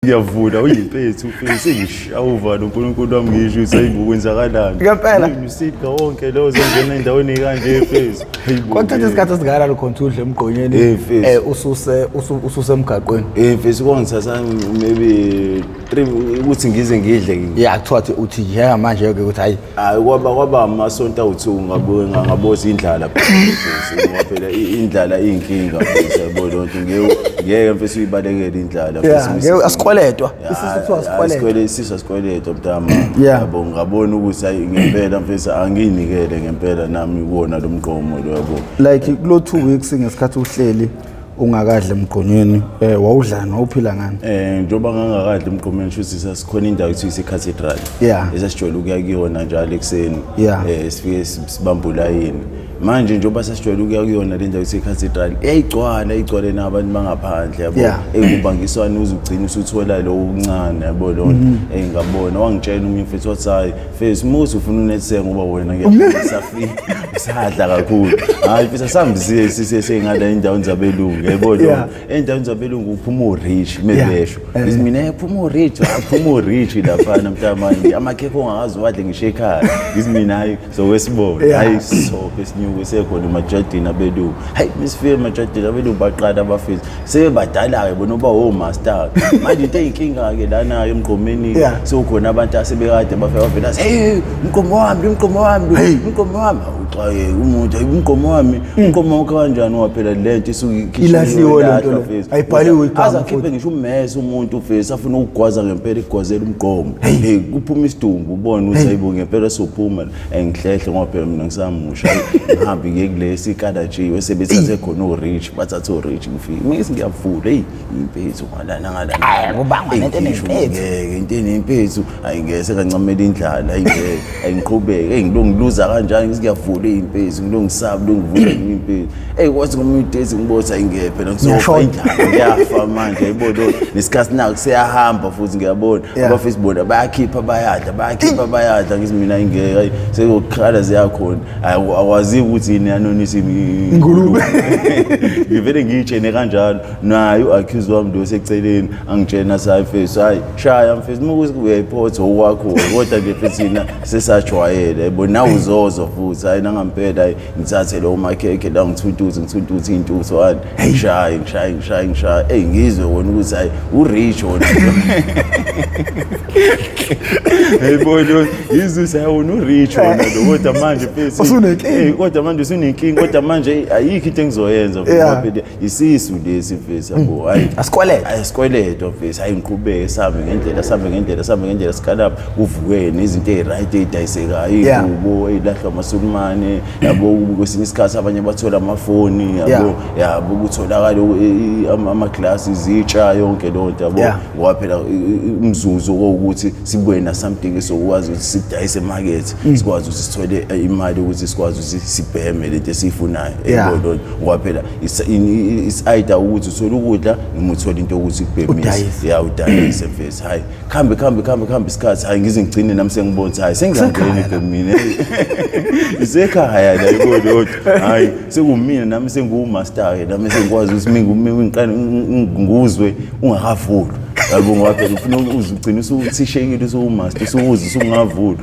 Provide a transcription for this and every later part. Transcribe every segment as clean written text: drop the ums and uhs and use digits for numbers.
Ngiyavula uyimpethu ufike sengishaya uvalo uNkulunkulu wami ngisho ukuthi hayibo kwenzakalani. Ngempela. Usidla wonke lo uzongena endaweni kanje mfethu. Hayibo. Kwakuthatha isikhathi esingakanani khona ukuthi udle emgqonyeni Eh, mfethu. ususe ususemgaqweni. Eh mfethu kwangithatha maybe 3 ukuthi ngize ngidle. Yeah, kuthiwa uthi njengamanje ke ukuthi hayi Hayi kwaba amasonto awu-2 ngabuke ngaboza indlala mfethu ngoba phela indlala iyinkinga mfethu yabo loo nto ngeke ngeke mfethu uyibalekele indlala Yeah, ngeke asikweletwa. Isisu kuthiwa asikweletwa. Isikwele isisu asikweletwa mntama Yeah. yabo ngabona ukuthi hayi ngempela mfethu angiyinikele ngempela nami kuwona lo mgqomo lo yabo. Like kulo 2 weeks ngesikhathi uhleli ungakadli emgqonyweni wawudlani wawuphila ngani? Njengoba ngangakadli emgqomeni shuthi sasikhona indawo ethiwa ise-cathedral esasijwayele ukuya kuyona njalo ekuseni sifike sibambe ulayini. Manje njengoba sasijwayele ukuya kuyona le ndawo ese-cathedral yayigcwala igcwale nabantu bangaphandle yabo ekubangiswana uze ugcine usuthola lokho okuncane yabo lona ngabona wangitshela omunye mfethu wathi hayi mfethu musi ufuna unethise ngoba wena ngiyasafika usadla kakhulu hayi mfethu asambe siye sengala endaweni zabelungu yabo lo endaweni zabelungu uphuma urich mebesho ngithi mina phuma urich aphuma urich laphana mntamanje amakhekhe ongakazi wadle ngisho ekhaya ngithi mina hayi sokwesibona hayi sophe sinyuke sekhona emajadini abelungu hayi misifike emajadini abelungu baqala abafethu sebebadala-ke bona uba womaster manje into eyinkinga-ke lana-ke emgqomeni sewukhona abantu asebekade bafika bavela athi hey umgqomo wami umgqomo wami umgqomo wami awuxakeke umuntu hayi umgqomo wami umgqomo wakho kanjani waphela le nto isuke Ilahliwe le nto le. Ayibhaliwe igama aze akhiphe ngisho ummese umuntu ufesi afuna ukugwaza ngempela igwazela umgqomo hey kuphuma isidumbu ubone ukuthi hayibo ngempela sophuma engihlehle ngoba phela mina ngisamusha ngihambe ngiye kulesi ikalatshiwe sebethathe khona o-rich bathathe o-rich ngifike mese ngiyavula eyi impethu ngalana ngalana Ayi, kubangwa nento enempethu. Ngeke into enempethu hayi ngeke sekancamela indlala hayi ngeke hayi ngiqhubeke eyi ngilo ngiluza kanjani ngithi ngiyavula iy'mpethu ngilo ngisaba lo ngivula iy'mpethu eyi kwathi ngomunye udesi ngibotha hayi ngeke phela ngizofa Ngiyashoda. indlala ngiyafa manje yayibona nesikhathi naku seyahamba futhi ngiyabona abafisi bona bayakhipha bayadla bayakhipha bayadla ngithi mina ingeke hayi sekuyokhala ziyakhona akwaziwa ukuthi yini yanonisa Ingulube. Ngivele ngiyitshene kanjalo naye u-accuse wami lo seceleni angitshena sayi face hayi shaya mfethu uma kuthi uyayiphotha owakho kodwa nje futhi thina sesajwayele yabo nawe uzozwa futhi hayi nangampela hayi ngithathe lowo makhekhe la ngithuntuze ngithuntuze iy'ntuthu hani ngishaye ngishaye ngishaye ngishaye eyi ngizwe wona ukuthi hayi urich wona yayibona ngizwe ukuthi hayi wona urich wona lo kodwa manje mfethu Usunenkinga. Eh, kodwa manje usunenkinga kodwa manje ayikho into engizoyenza Yeah. ngoba phela isisu lesi mfethu yabo hayi Asikwelete. Asikweletwa mfethu hayi ngiqhubeke sihambe ngendlela sihambe ngendlela sihambe ngendlela sikhalapha kuvuke nezinto ey'right ey'dayisekayo iy'ngubo ey'lahlwa amasulumane yabo kwesinye isikhathi abanye bathola amafoni yabo yabo kutholakala amaglasi izitsha yonke leyo nto yabo ngoba phela umzuzu wokuthi sibuye na something esokwazi ukuthi sidayise emakethe sikwazi ukuthi sithole imali ukuthi sikwazi ukuthi sibheme lento esiyifunayo yabo leyo nto ngoba phela it's either ukuthi uthole ukudla noma uthole into yokuthi ikubhemise ya udayise mfethu hayi khambe khambe khambe khambe isikhathi hayi ngize ngigcine nami sengibona ukuthi hayi sengiyangena ebhemini isekhaya la yiko lodwa hayi sekumina nami sengiwumaster ke nami sengikwazi ukuthi mingiqale nguzwe ungakavulwa yabo ngoba phela ufuna uze ugcine usuthishekile usuwumaster usuwuze usungavulwa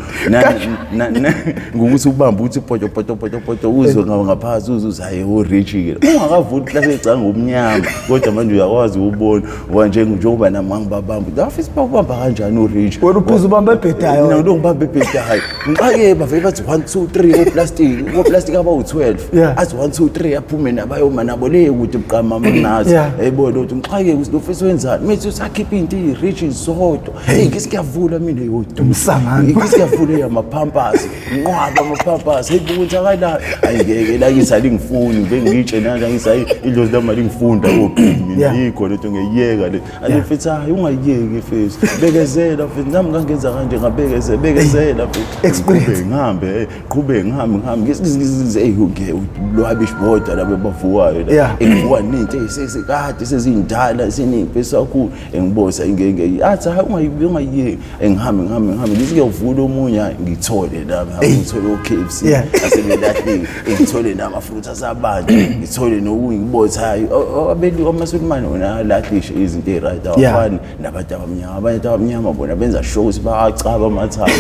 ngokuthi ubambe uthi poto poto poto poto uzwe ngaphansi uze uthi hayi urich ke ungakavuli class ecanga ngomnyama kodwa manje uyakwazi ukubona ngoba njengoba nami ngangibabamba lafisi bakubamba kanjani urich Wena uphuza ubamba ebhedayo. Mina ngilokhu ngibamba ebhedayo ngixake bavele bathi 1 2 3 oplastic oplastic abawu-12 athi 1 2 3 aphume nabayoma nabo le kude buqama nathi yayibona ukuthi ngixake ukuthi lo fesi wenzani mithi usakhipha into iyi-rich zodwa hey ngisi ngiyavula mina yodwa Umsangano. Ngisi ngiyavula yamaphampasi nqwaba amaphampasi hey kwenzakalani hayi ngeke la ngithi alingifuni ngibe ngitshe nanje ngithi hayi idlozi lami alingifunda obheki mina yikho lento ngiyiyeka le ake mfethu hayi ungayiyeki mfethu bekezela mfethu nami ngangenza kanje ngabekezela bekezela mfethu Experience. Ngiqhubeke ngihambe qhubeke ngihambe ngihambe ngize eyi nge lwabish bodwa labo bavukayo la engivuka nento eyisesekade sezindala seney'mpesi kakhulu engibona Ngiyabona ingeke athi hayi ungayibi ungayiyeki. Engihambe ngihambe ngihambe ngithi ngiyovula omunye, hayi ngithole nami, ngithole o-KFC asebelahlile, ngithole nama-fruit asabanje, ngithole nokunye, ngibothe hayi abelungu amaSulumane wona alahlishe izinto ey'right, awafani nabantu abamnyama. Abantu abamnyama bona benza sure ukuthi bayacaba amathambo,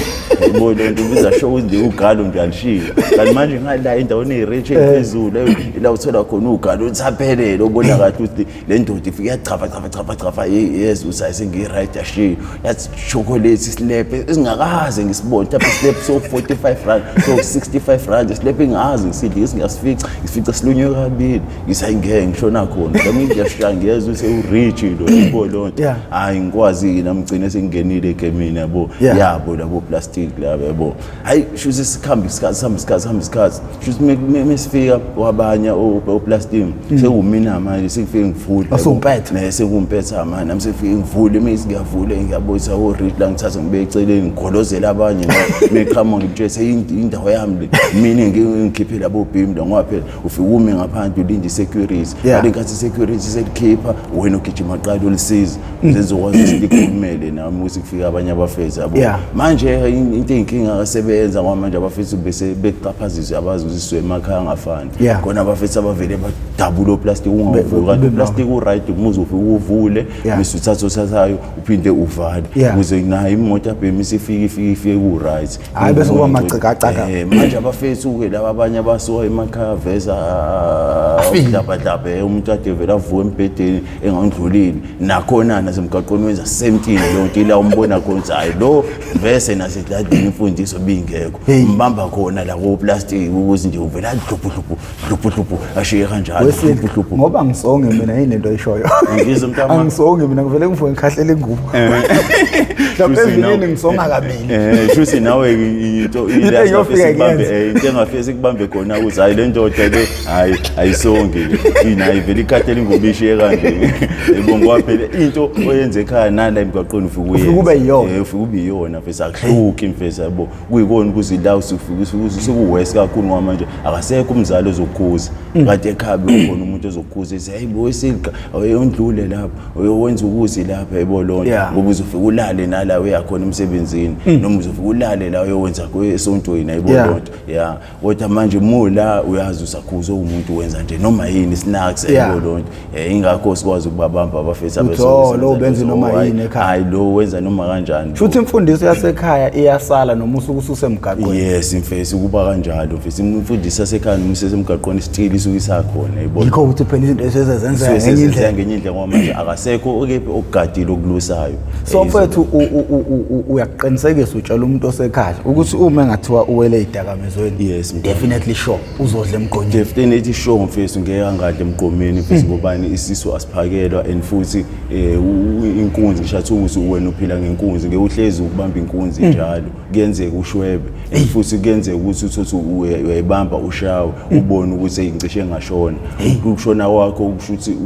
yabo le nto, benza sure ukuthi nje ugalo nje alishiyo. Kanti manje ngala endaweni eyi-rich ephezulu la uthola khona ugalo uthaphelele, ubona kahle ukuthi le ndoda ifike yachafa chafa chafa chafa, yes, uthi hayi sengiyi-right, yashiyo yathi chocolate isilephe esingakaze ngisibone, mhlawumbe isilephe so-45 rand, so-65 rand, isilephe engazi ngisidle, ngiyasifica ngisifica silunywe kabili, ngithi hayi ngeke ngishona khona nami, ngiyashaya ngiyezwa ukuthi u-rich lo, yabo loo nto. Hhayi ngikwazi-ke nami ngigcine sengingenile egemini, yabo. Yabo labo plastic laba, yabo. Hayi shuthi sikhambe isikhathi, sihambe isikhathi, sihambe isikhathi, shuthi mesifika wabanye oplastic sekuwumina manje, sengifike ngivule. Usuwumpetha. Ne sekuwumpetha manje nami, sengifike ngivule, mase ngiyavule ngiyabonisa o-rich la, ngithatha ngibeke eceleni, ngigolozela abanye meqhamuka, ngimtshele indawo yami le, mina ngikhiphe labo bhim la, ngoba phela ufike ume ngaphandle ulinde i-security. Ngale nkathi i-security selikhipha, wena ugijima qala ulisiza ukuze lizokwazi ukuthi likhulumele nami ukuthi kufike abanye abafethu, yabo. Manje into eyinkinga akasebenza ngoba manje abafethu bese beqaphaziswe, abazi ukuthi sisuke emakhaya angafani. Khona abafethu abavele badabule oplastic ungawuvuli, kanti uplastic u-right umuze ufike uvule, bese uthatha othathayo uphinde uvale, ukuze nayo imoto abhemi isifike ifike ifike ku-right. Hhayi bese kuba macikacaka. Manje abafethu-ke laba abanye abasuka emakhaya veza udlabhadlabhe, umuntu ade vele avuke embhedeni engawundlulile, nakhona nasemgaqweni wenza same thing leyo nto, ila umbona khona ukuthi hayi lo vese nasedladini imfundiso bingekho, umbamba khona la koplastic ukuthi nje uvele adlubhu dlubhu dlubhu dlubhu ashiye kanjalo. Wesilwa, dlubhu dlubhu. Ngoba ngisonge mina, yini lento oyishoyo? Ngizwe mntama. Angisonge mina, ngivele ngivuke ngikhahlela ingubo lapha evilini, ngisonga kabili. Shuthi nawe into Into engiyofika sikubambe ngiyenze. Into engafike sikubambe khona ukuthi hayi le ndoda le hayi ayisongi inayo, ivele ikhathela ingubo ishiye kanje, yebo, ngoba phela into oyenza ekhaya nala emgwaqweni ufike uyenze. Ufike ube yiyona. Ufike ube yiyona mfethu, akuhluki mfethu, yabo. Kuyikona ukuthi la usufike sekuwesi kakhulu ngoba manje akasekho umzali ozokukhuza, kanti ekhaya bekukhona umuntu ozokukhuza ethi hayi bo isiqa uyondlule lapha, uyowenza ukuthi lapha, yebo lona, ngoba uzofika ulale nala uyakhona emsebenzini, noma uzofika ulale la uyowenza esontweni, yebo, lonto ya. Kodwa manje mula uyazi usakhuza umuntu wenza nje noma yini, snacks, yebo lonto. Ingakho sikwazi ukubabamba abafethu. Uthi, "Oh, lo benza noma yini ekhaya." Hayi lo wenza noma kanjani. Shuthi imfundiso yasekhaya iyasala noma usuke ususemgaqweni. Yes mfethu, kuba kanjalo mfethu, imfundiso yasekhaya noma usesemgaqweni still isuke isakhona, yebo. Yikho ukuthi phela izinto esezenzeka ngenye sezenzeka indlela. Ngenye indlela ngoba manje akasekho okephi okugadile okulusayo. So mfethu, uyakuqinisekisa utshela umuntu osekhaya ukuthi uma engathiwa uwele ey'dakamizweni, Yes, mntwana. definitely sure uzodla emgqonyeni. Definitely sure mfethu, ngeke angadli emgqomeni mfethu, ngobani isisu asiphakelwa, and futhi inkunzi ngisho ukuthi wena uphila ngenkunzi, ngeke uhlezi ukubamba inkunzi njalo, kuyenzeka ushwebe, and futhi kuyenzeka ukuthi uthi uyayibamba ushawe, ubone ukuthi hey ngicishe ngashona. Ukushona kwakho kusho ukuthi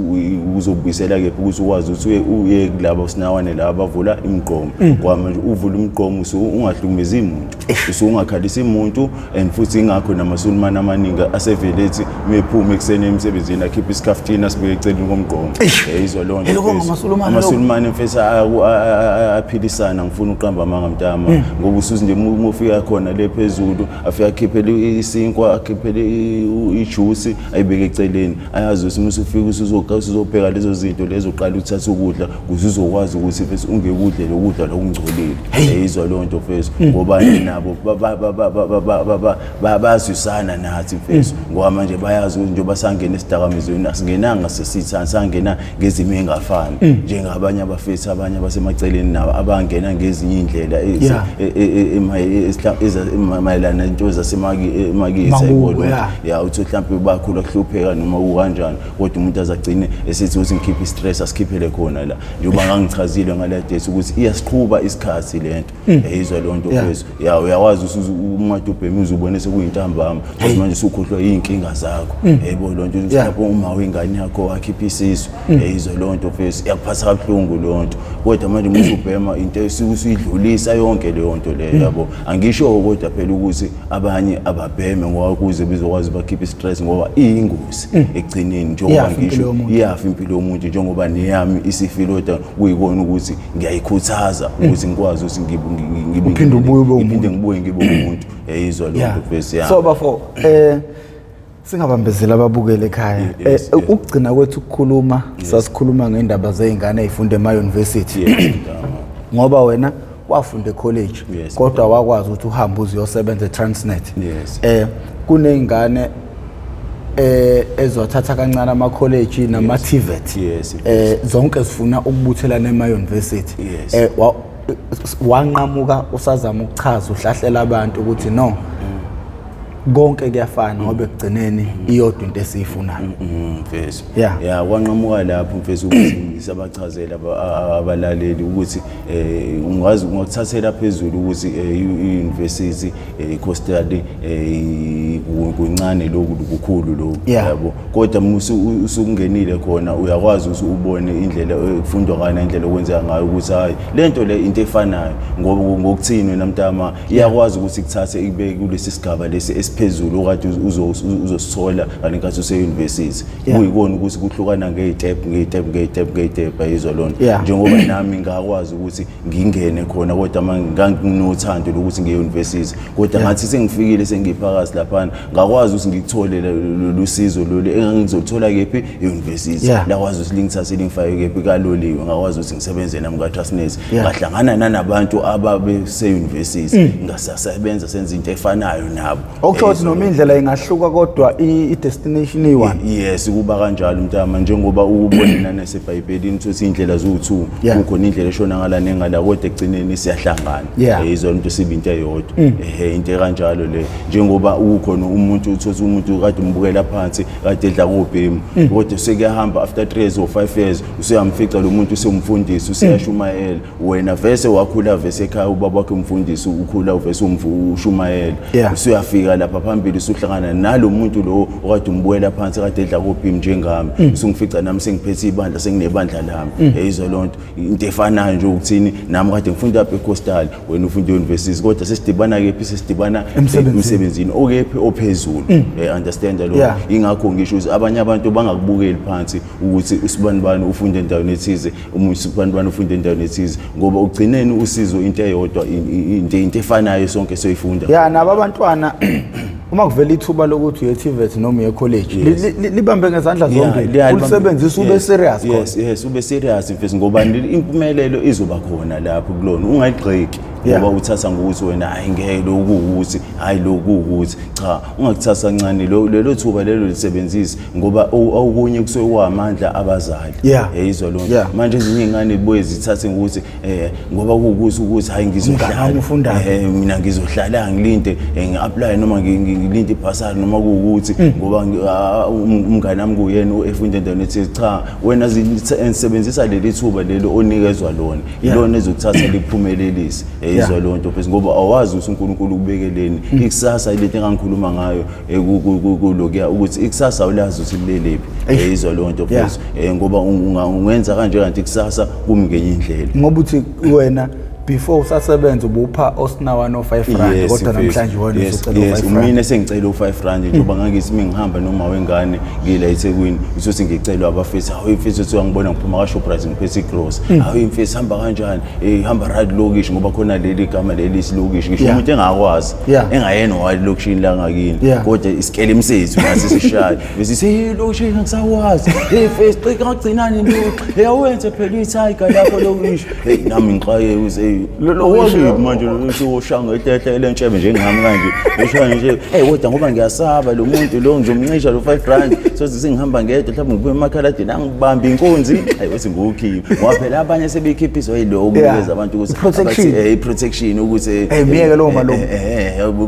uzobuyisela kephi ukuthi ukwazi ukuthi uye kulaba usinawane laba abavula imigqomo. Kwamanje uvula imigqomo ungahlukumezi muntu, usungakhalisi umuntu, and futhi ingakho namaSulumane amaningi asevele ethi mephuma ekuseni emsebenzini akhiphe isikhaftini asibeke eceleni komgqomo. Yizwa leyo nto, Hey, lokho mfethu. ngamaSulumane lokho. AmaSulumane mfethu aphilisana, ngifuna uqamba amanga mntama, ngoba usuthi nje uma ufika khona le phezulu afike akhiphele isinkwa, akhiphele ijuice, ayibeke eceleni, ayazi ukuthi uma usufika usuzobheka lezo zinto lezo, uqala uthatha ukudla ukuze uzokwazi ukuthi mfethu ungekudle lokudla lokungcolile. Yizwa leyo nto mfethu, ngoba nabo bazwisana nathi mfethu, ngoba manje bayazi ukuthi njengoba sangena esidakamizweni asingenanga sesithanda, sangena ngezimo ey'ngafani njengabanye abafethu abanye abasemaceleni nabo abangena ngezinye iy'ndlela mayelana nento zasemakithi. Makubo, yayibona. Yeah. Ya, uthi mhlawumbe bakhula kuhlupheka noma kukanjani, kodwa umuntu azagcine esithi ukuthi ngikhiphe i-stress asikhiphele khona la, njengoba ngangichazile ngale yethu ukuthi iyasiqhuba isikhathi lento. Yayizwa leyo nto mfethu. Ya, uyakwazi uma ubhema uzubone sekuyintambama, because manje usukhohlwa iy'nkinga zakho. Yayibona leyo nto, ukuthi lapho uma wengane yakho wakhipha isisu, yayizwa leyo nto mfethu, iyakuphatha kabuhlungu leyo nto. Kodwa manje uma usubhema into esuke usuyidlulisa yonke leyo nto leyo, yabo. Angisho kodwa phela ukuthi abanye ababheme ngoba kuze bezokwazi bakhiphe i-stress, ngoba iyingozi ekugcineni, njengoba Iyafa impilo ngisho yomuntu. Iyafa impilo yomuntu, njengoba neyami isifile, kodwa kuyikona ukuthi ngiyayikhuthaza ukuthi ngikwazi ukuthi ngibe Uphinde ubuye ube ngiphinde ngibuye ngibe umuntu. Yayizwa leyo nto mfethu, ya. So bafo, singabambezela ababukele ekhaya. Ukugcina kwethu ukukhuluma, sasikhuluma ngendaba zey'ngane ey'funda ema-university, Mntama. ngoba wena wafunda e-college, kodwa wakwazi ukuthi uhambe uze uyosebenza e-Transnet. Kuney'ngane ezothatha kancane ama-college nama-TVET, zonke zifuna ukubuthelana ema-university. Wanqamuka usazama ukuchaza, uhlahlela abantu ukuthi no, konke kuyafana, ngoba ekugcineni iyodwa into esiyifunayo. Mfethu. Ya, kwanqamuka lapho mfethu ukuthi ngisabachazela abalaleli ukuthi ungazi ungakuthathela phezulu ukuthi i-university, i-coastal, kuncane lokhu, kukhulu lokhu, yabo. Kodwa usukungenile khona, uyakwazi ukuthi ubone indlela ekufundwa ngayo nendlela okwenzeka ngayo, ukuthi hayi, lento le into efanayo, ngoba ngokuthini wena mntama, iyakwazi ukuthi ikuthathe ikubeke kulesi sigaba lesi esiphezulu okade uzosithola ngalenkathi use-university. Kuyikona ukuthi kuhlukana ngey'step, ngey'step, ngey'step, ngey'step, ayizwa loo nto. Njengoba nami ngakwazi ukuthi ngingene khona, kodwa uma nganginothando lokuthi ngiye e-university, kodwa ngathi sengifikile, sengiphakathi laphana, ngakwazi ukuthi ngikuthole lolu sizo lolu engangizoluthola kephi? E-university. Lakwazi ukuthi lingithathe lingifake kephi? Kaloliwe. Ngakwazi ukuthi ngisebenze nami ka-Transnet. Ngahlangana nanabantu ababese-university, ngasasebenza, senza into efanayo nabo. Okusho ukuthi noma indlela ingahluka, kodwa i-destination iyi-one. Yes, kuba kanjalo mntama, njengoba ukubone nanesebhayibhelini ukuthi indlela ziwu-two, kukhona indlela eshona ngala nengala, kodwa ekugcineni siyahlangana. Izona into sibe into eyodwa. Ehe, into ekanjalo le, njengoba ukhona umuntu, uthothi umuntu kade umbukela phansi, kade edla kobhemu, kodwa sekuyahamba after 3 years or 5 years, usuyamfica lo muntu usewumfundisi, useyashumayela. Wena vese wakhula vese ekhaya ubaba wakhe umfundisi, ukhula vese ushumayela. Usuyafika lapha phambili, usuhlangana nalo muntu lo okade umbukela phansi, kade edla kobhemu njengami, usungifica nami sengiphethe ibandla, senginebandla lami. Yayizwa loo nto, into efanayo nje ukuthini, nami kade ngifunda apha e-coastal, wena ufunda e-university, kodwa sesidibana kephi? Sesidibana Emsebenzini. Emsebenzini okephi? Ophezulu. Understand lo? Ingakho ngisho ukuthi abanye abantu bangakubukeli phansi ukuthi usibani bani ufunde endaweni ethize, umuntu usibani bani ufunde endaweni ethize, ngoba ugcineni usizo into eyodwa, into efanayo sonke soyifunda. Ya, nabo abantwana, uma kuvela ithuba lokuthi uye TVET noma uye college, libambe ngezandla zombili, ulisebenzise, ube serious khona. Yes, ube serious mfethu, ngoba impumelelo izoba khona lapho kulona, ungayigxeki ngoba uthatha ngokuthi wena hayi, ngeke lokhu ukuthi, hayi lokhu ukuthi, cha, ungakuthatha kancane lelo thuba lelo, lisebenzise, ngoba okunye kusuke kwamandla abazali. Yayizwa loo nto? Manje ezinye iy'ngane buye zithathe ngokuthi ngoba kuwukuthi ukuthi hayi, Umngani ngizohlala wami ufundaphi? Mina ngizohlala ngilinde, ngi-apply noma ngilinde ibhasari, noma kuwukuthi ngoba umngani wami kuyena efunda endaweni ethize. Cha, wena sebenzisa leli thuba leli onikezwa lona, ilona ezokuthatha likuphumelelise. Yayizwa leyo nto phela, ngoba awazi ukuthi uNkulunkulu ukubekeleni ikusasa. Lento engangikhuluma ngayo kulokuya ukuthi ikusasa awulazi ukuthi lilelephi. Yayizwa leyo nto phela, ngoba ungenza kanje kanti ikusasa kumi ngenye indlela. Ngoba uthi wena before usasebenza ubupha osinawa no 5 rand, kodwa mfethu. namhlanje wena usucela u5 rand. Mina sengicela u5 rand, njengoba ngangithi mengihamba noma wengane ngila eThekwini, usothi ngicelwa abafethu, hawu imfethu, uthi angibona ngiphuma ka Shoprite ngiphethe igross, hawu imfethu, hamba kanjani? Hamba right lokishi, ngoba khona leli gama leli isilokishi, ngisho umuntu engakwazi, engayena walokishini la ngakini, kodwa isikele sethu nathi sishaye bese sithi lokishi ngisakwazi, hey mfethu, qika ngagcinani nto, hey awenze phela i-tiger lapho lokishi. Hey, nami ngixaye ukuthi hey, Lo lokishi owakiphi manje lo oshanga ehlehle lentshebe njengami kanje, eshaya nje, hey, kodwa ngoba ngiyasaba lo muntu lo, ngizomncisha lo 5 rand. Soze sengihamba ngedwa, mhlawumbe ngibuye emakhaladini, angibambe inkunzi, hayi, uthi ngiwukhiphe, ngoba phela abanye sebeyikhiphiswa yilo ukunikeza abantu ukuthi I-protection. abathi, i-protection ukuthi Miyeke lowo malume.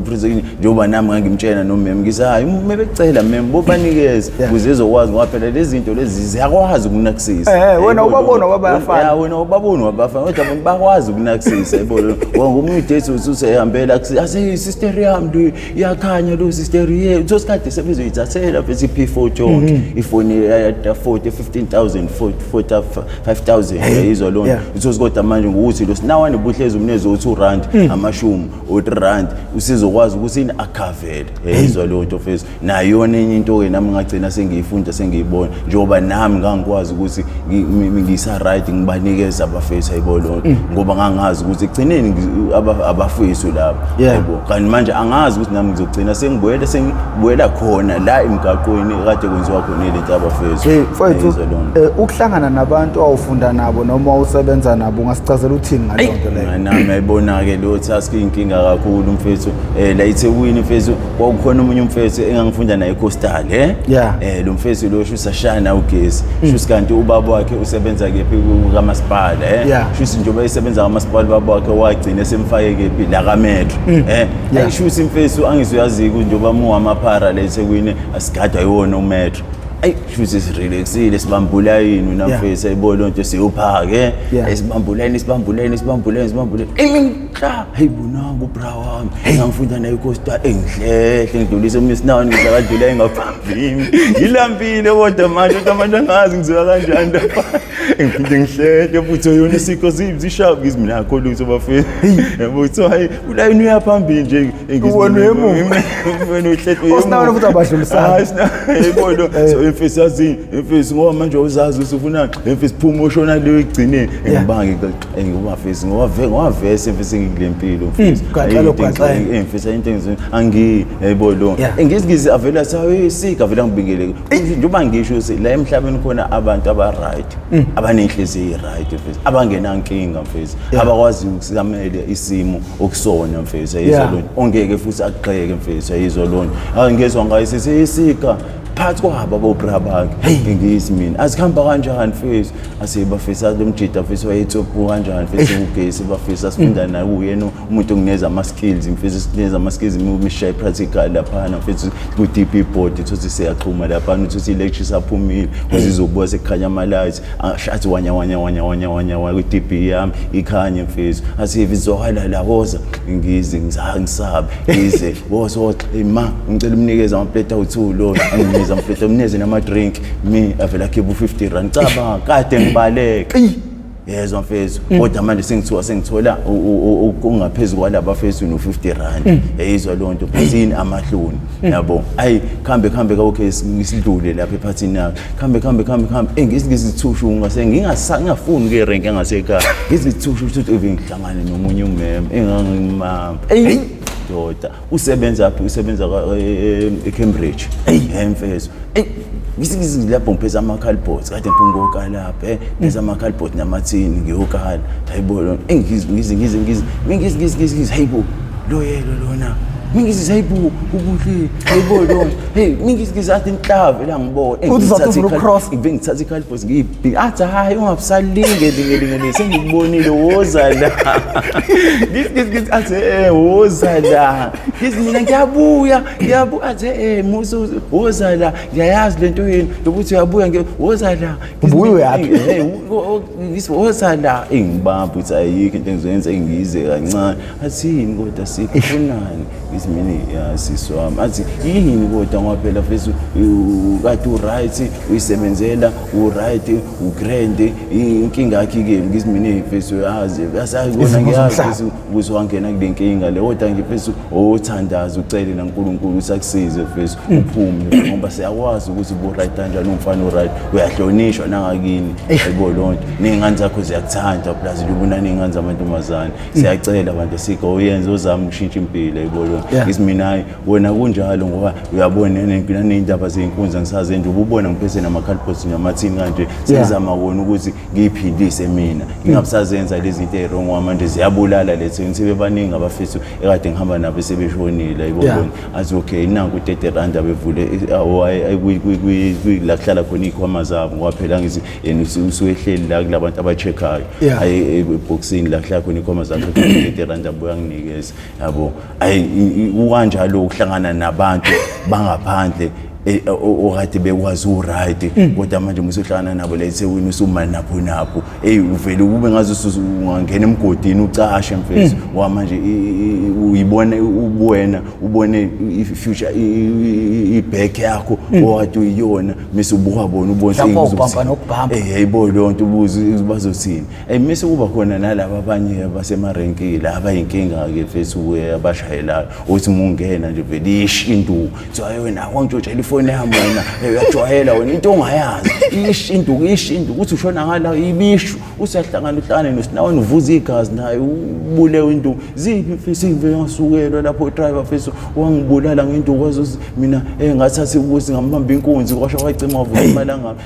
Protection, njengoba nami ngangimtshela nomem, ngithi hayi, uma becela mem, bobanikeze ukuze ezokwazi, ngoba phela lezi zinto lezi ziyakwazi ukunakusisa. Wena ubabona ngoba bayafana. Ya, wena ubabona ngoba bayafana, kodwa bona bakwazi ukunakusisa, yabo. Ngoba ngomunye udate usehambela, ase sister yami lo iyakhanya, lo sister ye utho sikade sebezoyithathela futhi i-P4 yonke ifoni ya 40 15,000, 40 5,000, yayizwa lona. Utho kodwa manje ngokuthi lo sinawane buhlezi umneze u2 rand, amashumi u3 rand, usizokwazi ukuthi ini akhavele, yayizwa leyo nto first. Nayo yona enye into ke nami ngagcina sengiyifunda, sengiyibona, njengoba nami ngangikwazi ukuthi ngisa right ngibanikeza abafethu, ayibo lona, ngoba ngangazi ukuthi ekugcineni abafethu laba, yabo. Kanti manje angazi ukuthi nami ngizogcina sengibuyela khona la emgaqweni kade kwenziwa khona lento abafethu. Hey mfowethu, Yayizwa loo nto. Ukuhlangana nabantu awufunda nabo noma awusebenza nabo, ungasichazela uthini ngaleyo nto leyo? Nami ayibona-ke leyo task inkinga kakhulu mfethu. La eThekwini mfethu, kwakukhona omunye umfethu engangifunda naye eCoastal, eh. Lo mfethu lo shuthi sashaya ugesi, shuthi kanti ubaba wakhe usebenza kephi, kamasipala, eh. Shuthi njengoba esebenza kamasipala, ubaba wakhe wagcina esemfake kephi, la kaMetro, eh. Ayishuthi mfethu, angizuyazi ukuthi njengoba muwamaphara la eThekwini asigadwa yiwona uMetro. Ayi, shuthi sirelaxile, sibambula yini wena mfethu, ayibona loo nto, siyophake. Sibambuleni, sibambuleni, sibambuleni, sibambuleni, imihla, hey, bonanga ubra wami ngangifunda naye iCoastal, engihlehle ngidlulise umisinawani, ngisakadlula engaphambili, ngilambile kodwa manje, kodwa manje angazi ngizoya kanjani lapha, ngiphinde ngihlehle futhi yona isiko zishaya, ngithi mina akho lutho bafethu, yabo, kuthiwa hayi, ulayini uyaphambili nje. Wena uyemuva. Wena uhlehle. Osinawana futhi abadlulisana. Hayi, yebo, so imfisi yazini imfisi, ngoba manje uzazi ukuthi ufuna imfisi, phuma ushona leyo ekugcineni. Ngibange ngoba mfisi, ngoba vese mfisi ngikule mpilo mfisi. Gaxela ugaxela. Mfisi into engizo angi yebo lo ngizigizi avela sawe sika avela ngibingele, njengoba ngisho ukuthi la emhlabeni khona abantu aba right, abanenhliziyo right mfisi, abangenankinga mfisi, abakwazi ukusamela isimo okusona mfisi, yizwa lona, ongeke futhi akugxeke mfisi, yizwa lona. Angizwa ngayo sithi isika phakathi kwabo abobra bakhe, ngithi mina azihamba kanjani mfethu, asibafisa lo mjida mfethu wayethophu kanjani mfethu ugesi bafisa, sifunda naye, uyena umuntu ongineza ama-skills mfethu, sineza ama-skills mishaye practical laphana mfethu ku-DP board, thothi siyaxhuma laphana, uthi i-lecture isaphumile ukuze izobuka sekukhanya ama-lights, ashathi wanya wanya wanya wanya wanya wanya kwi-DP yami ikhanye mfethu, athi izwakala la, woza, ngize ngisabe ngize, woza woza, ma ngicela umnikeze amaplate awu-2 lo, anginikeze amaplate, umnikeze nama-drink, mi avela akhiphe u-50 rand, cabanga kade ngibaleka, yezwa mfethu, kodwa manje sengithiwa sengithola okungaphezu kwalaba fethu no-50 rand, yayizwa leyo nto, yini amahloni, yabo. Ayi, khambe khambe ka, okay, ngisidlule lapha ephathini yakhe, khambe khambe khambe khambe, ngizithushu ngase ngingafuni ke renke engasekhaya, ngizithushu ukuthi eve ngihlangane nomunye umeme engangimama, eyi ndoda, usebenza phi? Usebenza eCambridge, hey mfethu, ey ngisikizi lapho ngiphethe ama-cardboards, kade ngifuna ukokala lapha, ngiphethe ama-cardboard namathini, ngiyokala, hayibo lona, ngize ngize ngize ngize ngize ngize ngize ngize, hayibo lo yelo lona, ngize, hayibo ubuhle, hayibo lona, hey, ngize ngize, athi inhlavu la ngibona. Uthi uzathi ufuna uku-cross. Ngibe ngithatha i-cardboard ngiyibhika, athi hayi, ungabusalinge linge linge linge, sengikubonile, woza la, ngithi ngithi ngithi, athi woza la, ngithi mina ngiyabuya ngiyabuya, athi musu woza la, ngiyayazi lento yenu yokuthi uyabuya, woza la. Ubuya uyaphi? Ngithi woza la, engibamba ukuthi ayikho into engizoyenza, engiyize kancane, athi yini kodwa, sifunani? Ngithi mina ya sisi wami, athi yini kodwa, ngoba phela mfethu kade u-right, uyisebenzela, u-right, u-grand, inkinga yakhe-ke? Ngithi mina mfethu uyazi, asayibona. Izimo ngiyazi zomhlaba. Mfethu ukuthi wangena kule nkinga le, kodwa nje mfethu othandaza ucele naNkulunkulu ukuthi akusize mfethu uphume, ngoba siyakwazi ukuthi ubu-right kanjani, umfana u-right, uyahlonishwa nangakini, yabo loo nto, ney'ngane zakho ziyakuthanda, plus nje ubona ney'ngane zamantombazane, siyacela abantu asikho uyenze uzame ukushintsha impilo, yabo loo nto. Ngithi mina hayi wena kunjalo ngoba uyabona naney'ndaba zey'nkunzi angisazenje ububona ngiphethe nama-cardboards namathini kanje sengizama kona ukuthi ngiyiphilise mina ngingabisazenza lezi zinto ey'wrong ngoba manje ziyabulala lezi sebebaningi abafethu ekade ngihamba nabo sebeshonile yibona. Athi okay nanku 30 rand abevule la kuhlala khona iy'khwama zabo ngoba phela ngithi yena usuehleli la kulabantu aba-check-ayo ayi ebhokisini la kuhlala khona iy'khwama zakhe 30 rand abuye anginikeze yabo. Ayi kukanjalo ukuhlangana nabantu bangaphandle okade bekwazi u-right kodwa manje musuhlangana nabo la eThekwini usumanapho napho eyi uvele kube ngaze ungangena emgodini ucashe mfethu ngoba manje uyibone ubuwena ubone i-future i-back yakho okade uyiyona mase ubuka bona ubone ubhampa nokubhampa. Yayibo leyo nto ubuze bazothini. Mase kuba khona nalaba abanye abasemarenkini abayinkinga-ke mfethu abashayelayo uthi uma ungena nje vele isho induku kuthiwa hayi wena wangitshotshela ifoni yami wena uyajwayela wena into ongayazi isho induku isho induku uthi ushona ngala ibisho usiyahlangana uhlangane nosinaweni uvuza igazi naye ubulewe induku ziphi mfethu ngivele ngasukelwa lapho driver mfethu wangibulala ngenduku wazothi mina ngathatha ukuthi ngambamba inkunzi kwasho kwacima wavuka imali angami.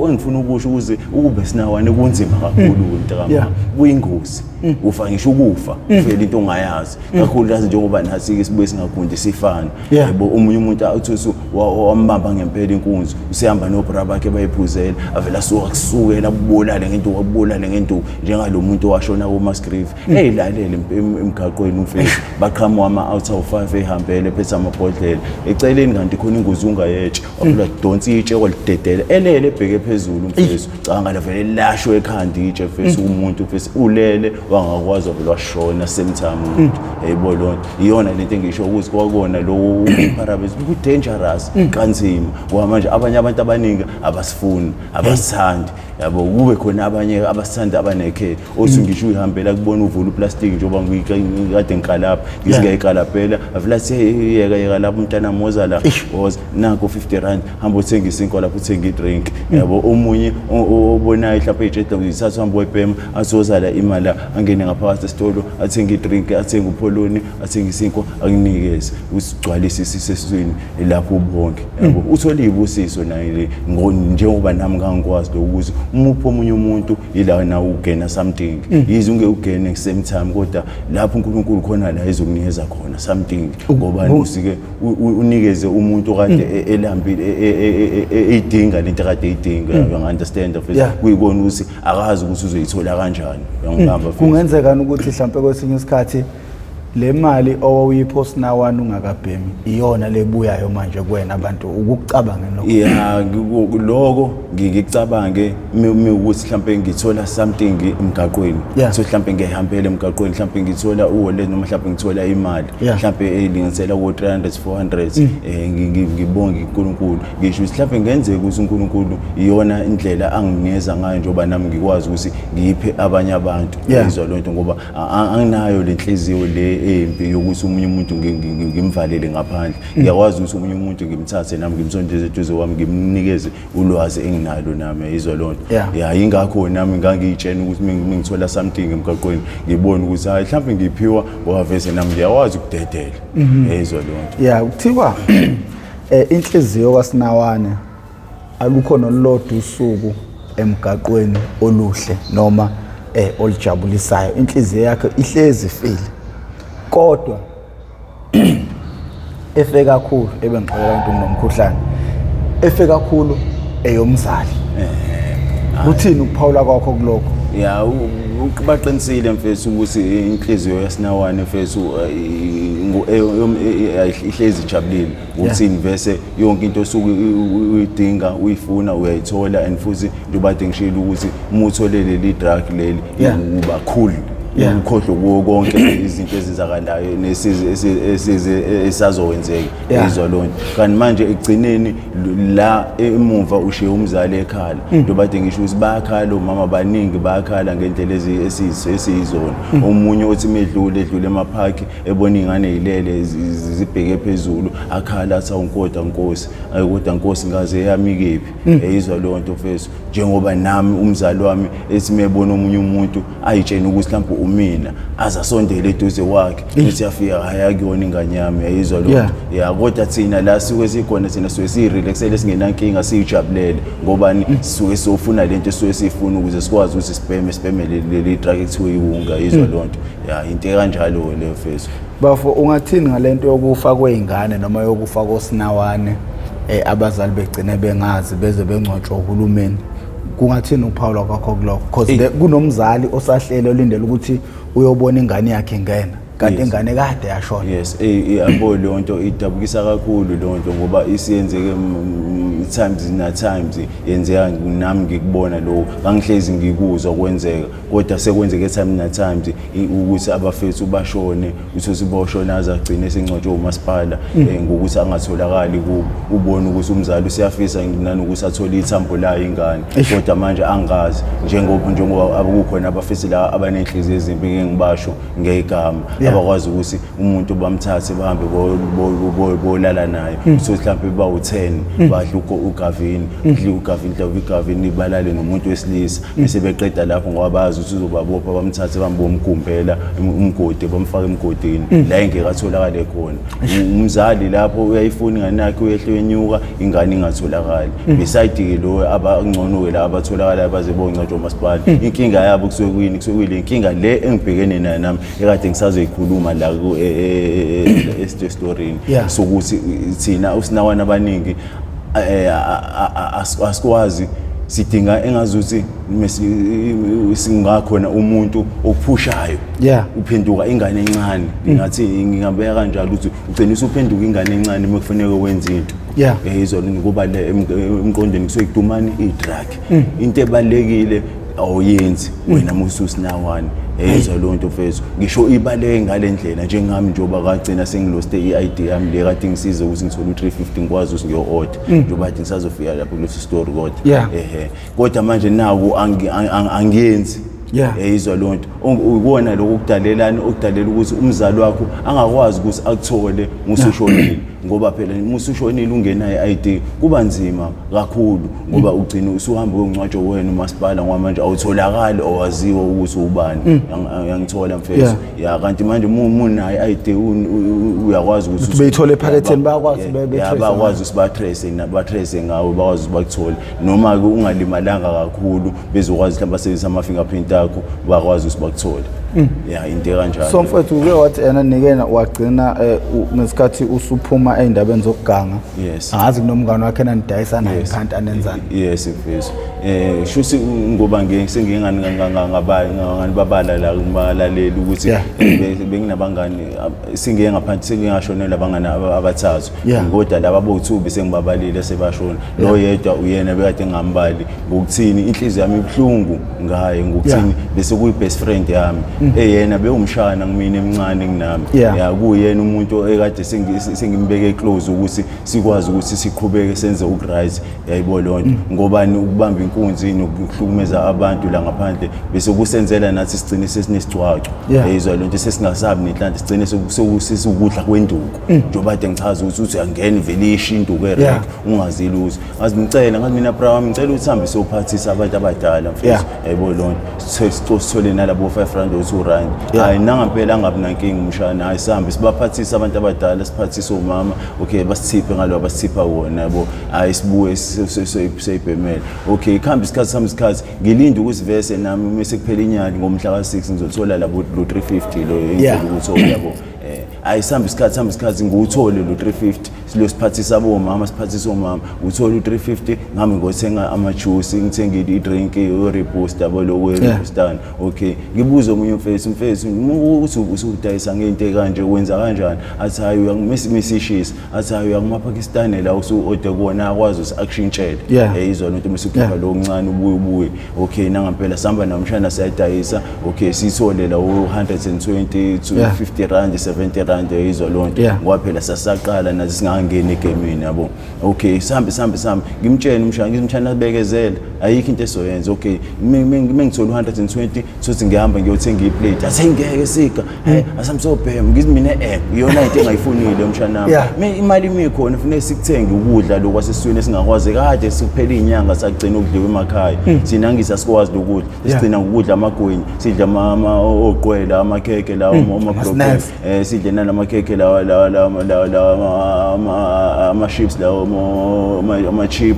Engifuna ukusho ukuze ukube sinawane kunzima kakhulu mntakama kuyingozi ufa ngisho ukufa vele into ongayazi kakhulukazi njengoba nathi-ke sibuye singagundi sifane yabo. Omunye umuntu athi wambamba ngempela inkunzi usehamba nobra bakhe bayiphuzela avele asuka kusukela akubulale ngenduku akubulale ngenduku njengalo muntu owashona kuma-scrive eyilalele emgaqweni umfethu baqhamuka ama-out of 5 ehambele phethe amabhodlela eceleni kanti khona ingozi ungayetshe wavula donsa itshe walidedela elele ebheke phezulu umfethu cabanga lavele lashwe ekhanda itshe mfethu umuntu mfethu ulele wangakwazi wavele washona same time umuntu yayibo leyo nto iyona lento engisho ukuthi kwakona lo parabes ku-dangerous kanzima ngoba manje abanye abantu abaningi abasifuni abasithandi yabo kube khona abanye abasithanda abanekhe othi ngisho uyihambela kubona uvula uplastic njengoba ngikade ngikalapha ngisingayikalapela avela athi hey yeka yeka lapho umntana moza la woza nanku 50 rand hamba uthenga isinkwa lapho uthenga idrink yabo. Omunye obonayo mhlawumbe ey'tsheda uyithatha uhambe webhema azoza la imali la angene ngaphakathi esitolo athenge idrink athenge upholoni athenge isinkwa akunikeze usigcwalise isiseswini lapho ubonke yabo uthole iy'busiso naye le njengoba nami ngangikwazi lokhu ukuthi uma upha omunye umuntu ila nawe ugena something yize unge ugene same time kodwa lapho uNkulunkulu khona la ezokunikeza khona something ngoba usike unikeze umuntu okade elambile eyidinga lento akade eyidinga you understand futhi kuyikona ukuthi akazi ukuthi uzoyithola kanjani uyangibamba futhi. Kungenzeka ukuthi mhlawumbe kwesinye isikhathi le mali owawuyiphost nawana ungakabhemi iyona lebuyayo manje kuwena abantu ukukucabange lokho? Ya lokho ngikucabange ukuthi mhlambe ngithola something emgaqweni so mhlambe ngiyahambela emgaqweni mhlambe ngithola uwallet noma mhlambe ngithola imali mhlambe elinganisela ko 300 400 ngibonge uNkulunkulu ngisho ukuthi mhlambe ngenzeka ukuthi uNkulunkulu iyona indlela anginikeza ngayo njengoba nami ngikwazi ukuthi ngiphe abanye abantu izwa lonto ngoba anginayo le nhliziyo le embi yokuthi omunye umuntu ngimvalele ngaphandle. Ngiyakwazi ukuthi omunye umuntu ngimthathe nami ngimsondeze eduze kwami ngimnikeze ulwazi enginalo nami izwa lonto. Ya ingakho nami ngangiyitshena ukuthi mingithola something emgaqweni ngibone ukuthi hayi mhlawumbe ngiphiwa ngoba vese nami ngiyakwazi ukudedela yezwa lonto. Ya kuthiwa inhliziyo kaSinawane alukho nolulodwa usuku emgaqweni oluhle noma olujabulisayo, inhliziyo yakhe ihlezi ifile kodwa efe kakhulu ebengixolela abantu nginomkhuhlane efe kakhulu eyomzali. Kuthini ukuphawula kwakho kulokho? Ya baqinisile mfethu ukuthi inhliziyo yaSinawane mfethu ihlezi ijabulile uthini vese yonke into osuke uyidinga uyifuna uyayithola and futhi njengoba kade ngishilo ukuthi uma uthole leli drug leli uba cool ukhohlwe kuwo konke izinto ezenzakalayo esizazokwenzeka izwa lonto. Kanti manje ekugcineni la emuva ushiye umzali ekhala njengoba kade ngisho ukuthi bayakhala omama baningi bayakhala ngendlela esiyizona. Omunye othi medlule edlule emaphaki ebona iy'ngane y'lele zibheke phezulu akhala athi awunkoda nkosi ayi kodwa nkosi ngaze yami kephi eyizwa leyo nto mfethu. Njengoba nami umzali wami ethi mebona omunye umuntu ayitshene ukuthi mhlawumbe umina, aze asondele eduze kwakhe, bese yafika, hayi, akuyona ingane yami, yayizwa lo nto. Ya, kodwa thina la suke sikhona, thina suke siyirelaxele, singenankinga, siyijabulele, ngobani? Sisuke siyofuna lento esuke siyifuna ukuze sikwazi ukuthi sibheme leli drug ekuthiwa iwunga, yizwa loo nto. Ya, into ekanjalo-ke leyo, mfethu. Bafo, ungathini ngalento yokufa kwey'ngane noma yokufa kosinawane, abazali begcine bengazi beze bengcwatshwa uhulumeni? Kungathini ukuphawula kwakho kulokho? Because kunomzali osahlele olindele ukuthi uyobona ingane yakhe ingena, kanti ingane kade yashona. Yes, yabo, leyo nto idabukisa kakhulu leyo nto, ngoba isiyenzeke times na times, yenzeka nami ngikubona lokho, ngangihlezi ngikuzwa kwenzeka, kodwa sekwenzeke time na times ukuthi abafethu bashone, uthi boshona aze agcine esengcwatshwe umasipala, ngokuthi angatholakali kubo. Ubone ukuthi umzali usiyafisa nanokuthi athole ithambo layo ingane, kodwa manje angazi, njengoba kukhona abafisi la abanenhliziyo ezimbi, ngeke ngibasho ngegama, abakwazi ukuthi umuntu bamthathe bahambe bolala naye. Uthi mhlawumbe bawu-10, badla ugavini, kudliwa ugavini, mhlawumbe igavini, balale nomuntu wesilisa, bese beqeda lapho, ngoba bazi ukuthi uzobabopha, bamthathe bahambe bomgumbela umgodi, bamfake emgodini la engeke atholakale khona. Umzali lapho uyayifuna ingane yakhe, uyehla uyenyuka, ingane ingatholakali. Beside-ke lo abangcono-ke la abatholakalayo baze bongcwatshwa umasipala, inkinga yabo kusuke kuyini? Kusuke kuyile inkinga le engibhekene nayo nami ekade ngisazoyikhuluma la esitorini, sokuthi thina usinawana abaningi asikwazi, sidinga engazuthi singakhona umuntu ophushayo. Uphenduka ingane encane, ngingathi ngingabeka kanjalo, ukuthi ugcina usuphenduka ingane encane uma kufanele wenze into. Izona ngoba le emqondweni kusuke kudumani i-drug, into ebalekile awuyenzi wena mususinawane, yezwa leyo nto, mfethu. Ngisho ibaleke ngale ndlela, njengami njengoba kagcina sengiloste i-ID yami le kade ngisize ukuthi ngithole u-350, ngikwazi ukuthi ngiyo-order, njengoba kade ngisazofika lapho kuleso story, kodwa ehe, kodwa manje naku angiyenzi. Yizwa leyo nto. Ukubona lokho okudalelani, okudalela ukuthi umzali wakho angakwazi ukuthi akuthole musushonile, ngoba phela musushonile ungenayo i-ID kuba nzima kakhulu, ngoba ugcina usuhamba uyongcwatshwa wena umasipala, ngoba manje awutholakali, owaziwa ukuthi ubani. Uyangithola, mfethu? Ya, kanti manje munayo i-ID, uyakwazi ukuthi Ukuthi beyithole ephaketheni, bayakwazi betrace. Bakwazi ukuthi batrace, batrace ngawe, bakwazi ukuthi bakuthole, noma-ke ungalimalanga kakhulu, bezokwazi mhlawumbe basebenzise ama-fingerprint akho, bakwazi ukuthi bakuthole. Ya, into ekanjalo. So mfethu, uke wathi ena nikena wagcina ngesikhathi usuphuma ey'ndabeni zokuganga. Yes. Angazi kunomngane wakhe enanidayisa naye phansi, anenzani? Yes, mfethu, shuthi ngoba sengike nganibabala la kubalaleli ukuthi benginabangani, singeke ngaphansi, sengike ngashonelwa abangani abathathu. Kodwa laba bowu-two besengibabalile sebashona, lo yedwa uyena bekade ngingambali. Ngokuthini? Inhliziyo yami ibuhlungu ngaye. Ngokuthini? Bese kuyi-best friend yami, eyena bewumshana kumina, emncane kunami. Ya, kuyena umuntu ekade sengimbeke close ukuthi sikwazi ukuthi siqhubeke senze uku-right, yayibo leyo nto. Ngobani? Ukubamba inkunzi nokuhlukumeza abantu la ngaphandle bese kusenzela nathi sigcine sesinesigcwagcwa. Yayizwa lento, sesingasabi nenhlanhla, sigcine sesiwukudla kwenduku, njengoba kade ngichaza ukuthi uthi uyangena vele isho induku erek, ungazi lutho. Ngazi ngicela, ngathi mina, bra wami, ngicela ukuthi hambe siyophathisa abantu abadala, mfethu. Yayibona loo nto, sithole nalabo R5 or R2. Hayi, nangampela angabi nankinga umshana. Hayi, sihambe sibaphathise abantu abadala, siphathise omama, okay, basithiphe ngalo abasithipha wona, yabo. Hayi, sibuye seyibhemele. Okay, kuhambe isikhathi sami, isikhathi ngilinde ukuthi vese nami mase kuphela inyanga ngomhla ka-6 ngizothola labo lo 350 lo engicela ukuthola, yabo. Hayi, sihambe isikhathi, sihambe isikhathi, ngiwuthole lo 350 silo siphathisa abomama, siphathisa omama, uthole u-350, ngihambe ngothenga ama-juice, ngithenge i-drink, u-reboost, yabo, lokhu e-reboostana. Okay, ngibuze omunye umfethu, mfethu, ukuthi usudayisa ngento ekanje, wenza kanjani? Athi hayi, uyakumisishisa, athi hayi, uya kuma-Pakistani la usu-order kuwona, akwazi ukuthi akushintshele. Izwa lento, mase ukhipha lo omncane, ubuye ubuye. Okay, nangampela sihamba namshana siyadayisa. Okay, siyithole la u-120 to R50, R70, izwa loo nto. Ngoba phela sasaqala nathi singangeni. Engakangeni egemini, yabo. Okay, sihambe, sihambe, sihambe, ngimtshele umshana, ngithi, "Mshana, bekezela, ayikho into esoyenza." Okay, mengithola u-120, sothi ngihamba ngiyothenga iplate, athi ngeke sika, hey, asamsobhema. Ngithi mina, iyona into engayifunile, mshana wami. Imali imikhona, kufuneka sikuthenge ukudla lokhu kwasesiswini esingakwazi kade sikuphela iy'nyanga sagcina ukudliwa emakhaya. Thina ngithi asikwazi lokudla, sigcina ngokudla amagwinya, sidla oqwela, amakhekhe lawa, ama-broccoli, Ama-snacks. Sidle nalamakhekhe lawa lawa lawa lawa lawa ama-chips lawa, ama-chip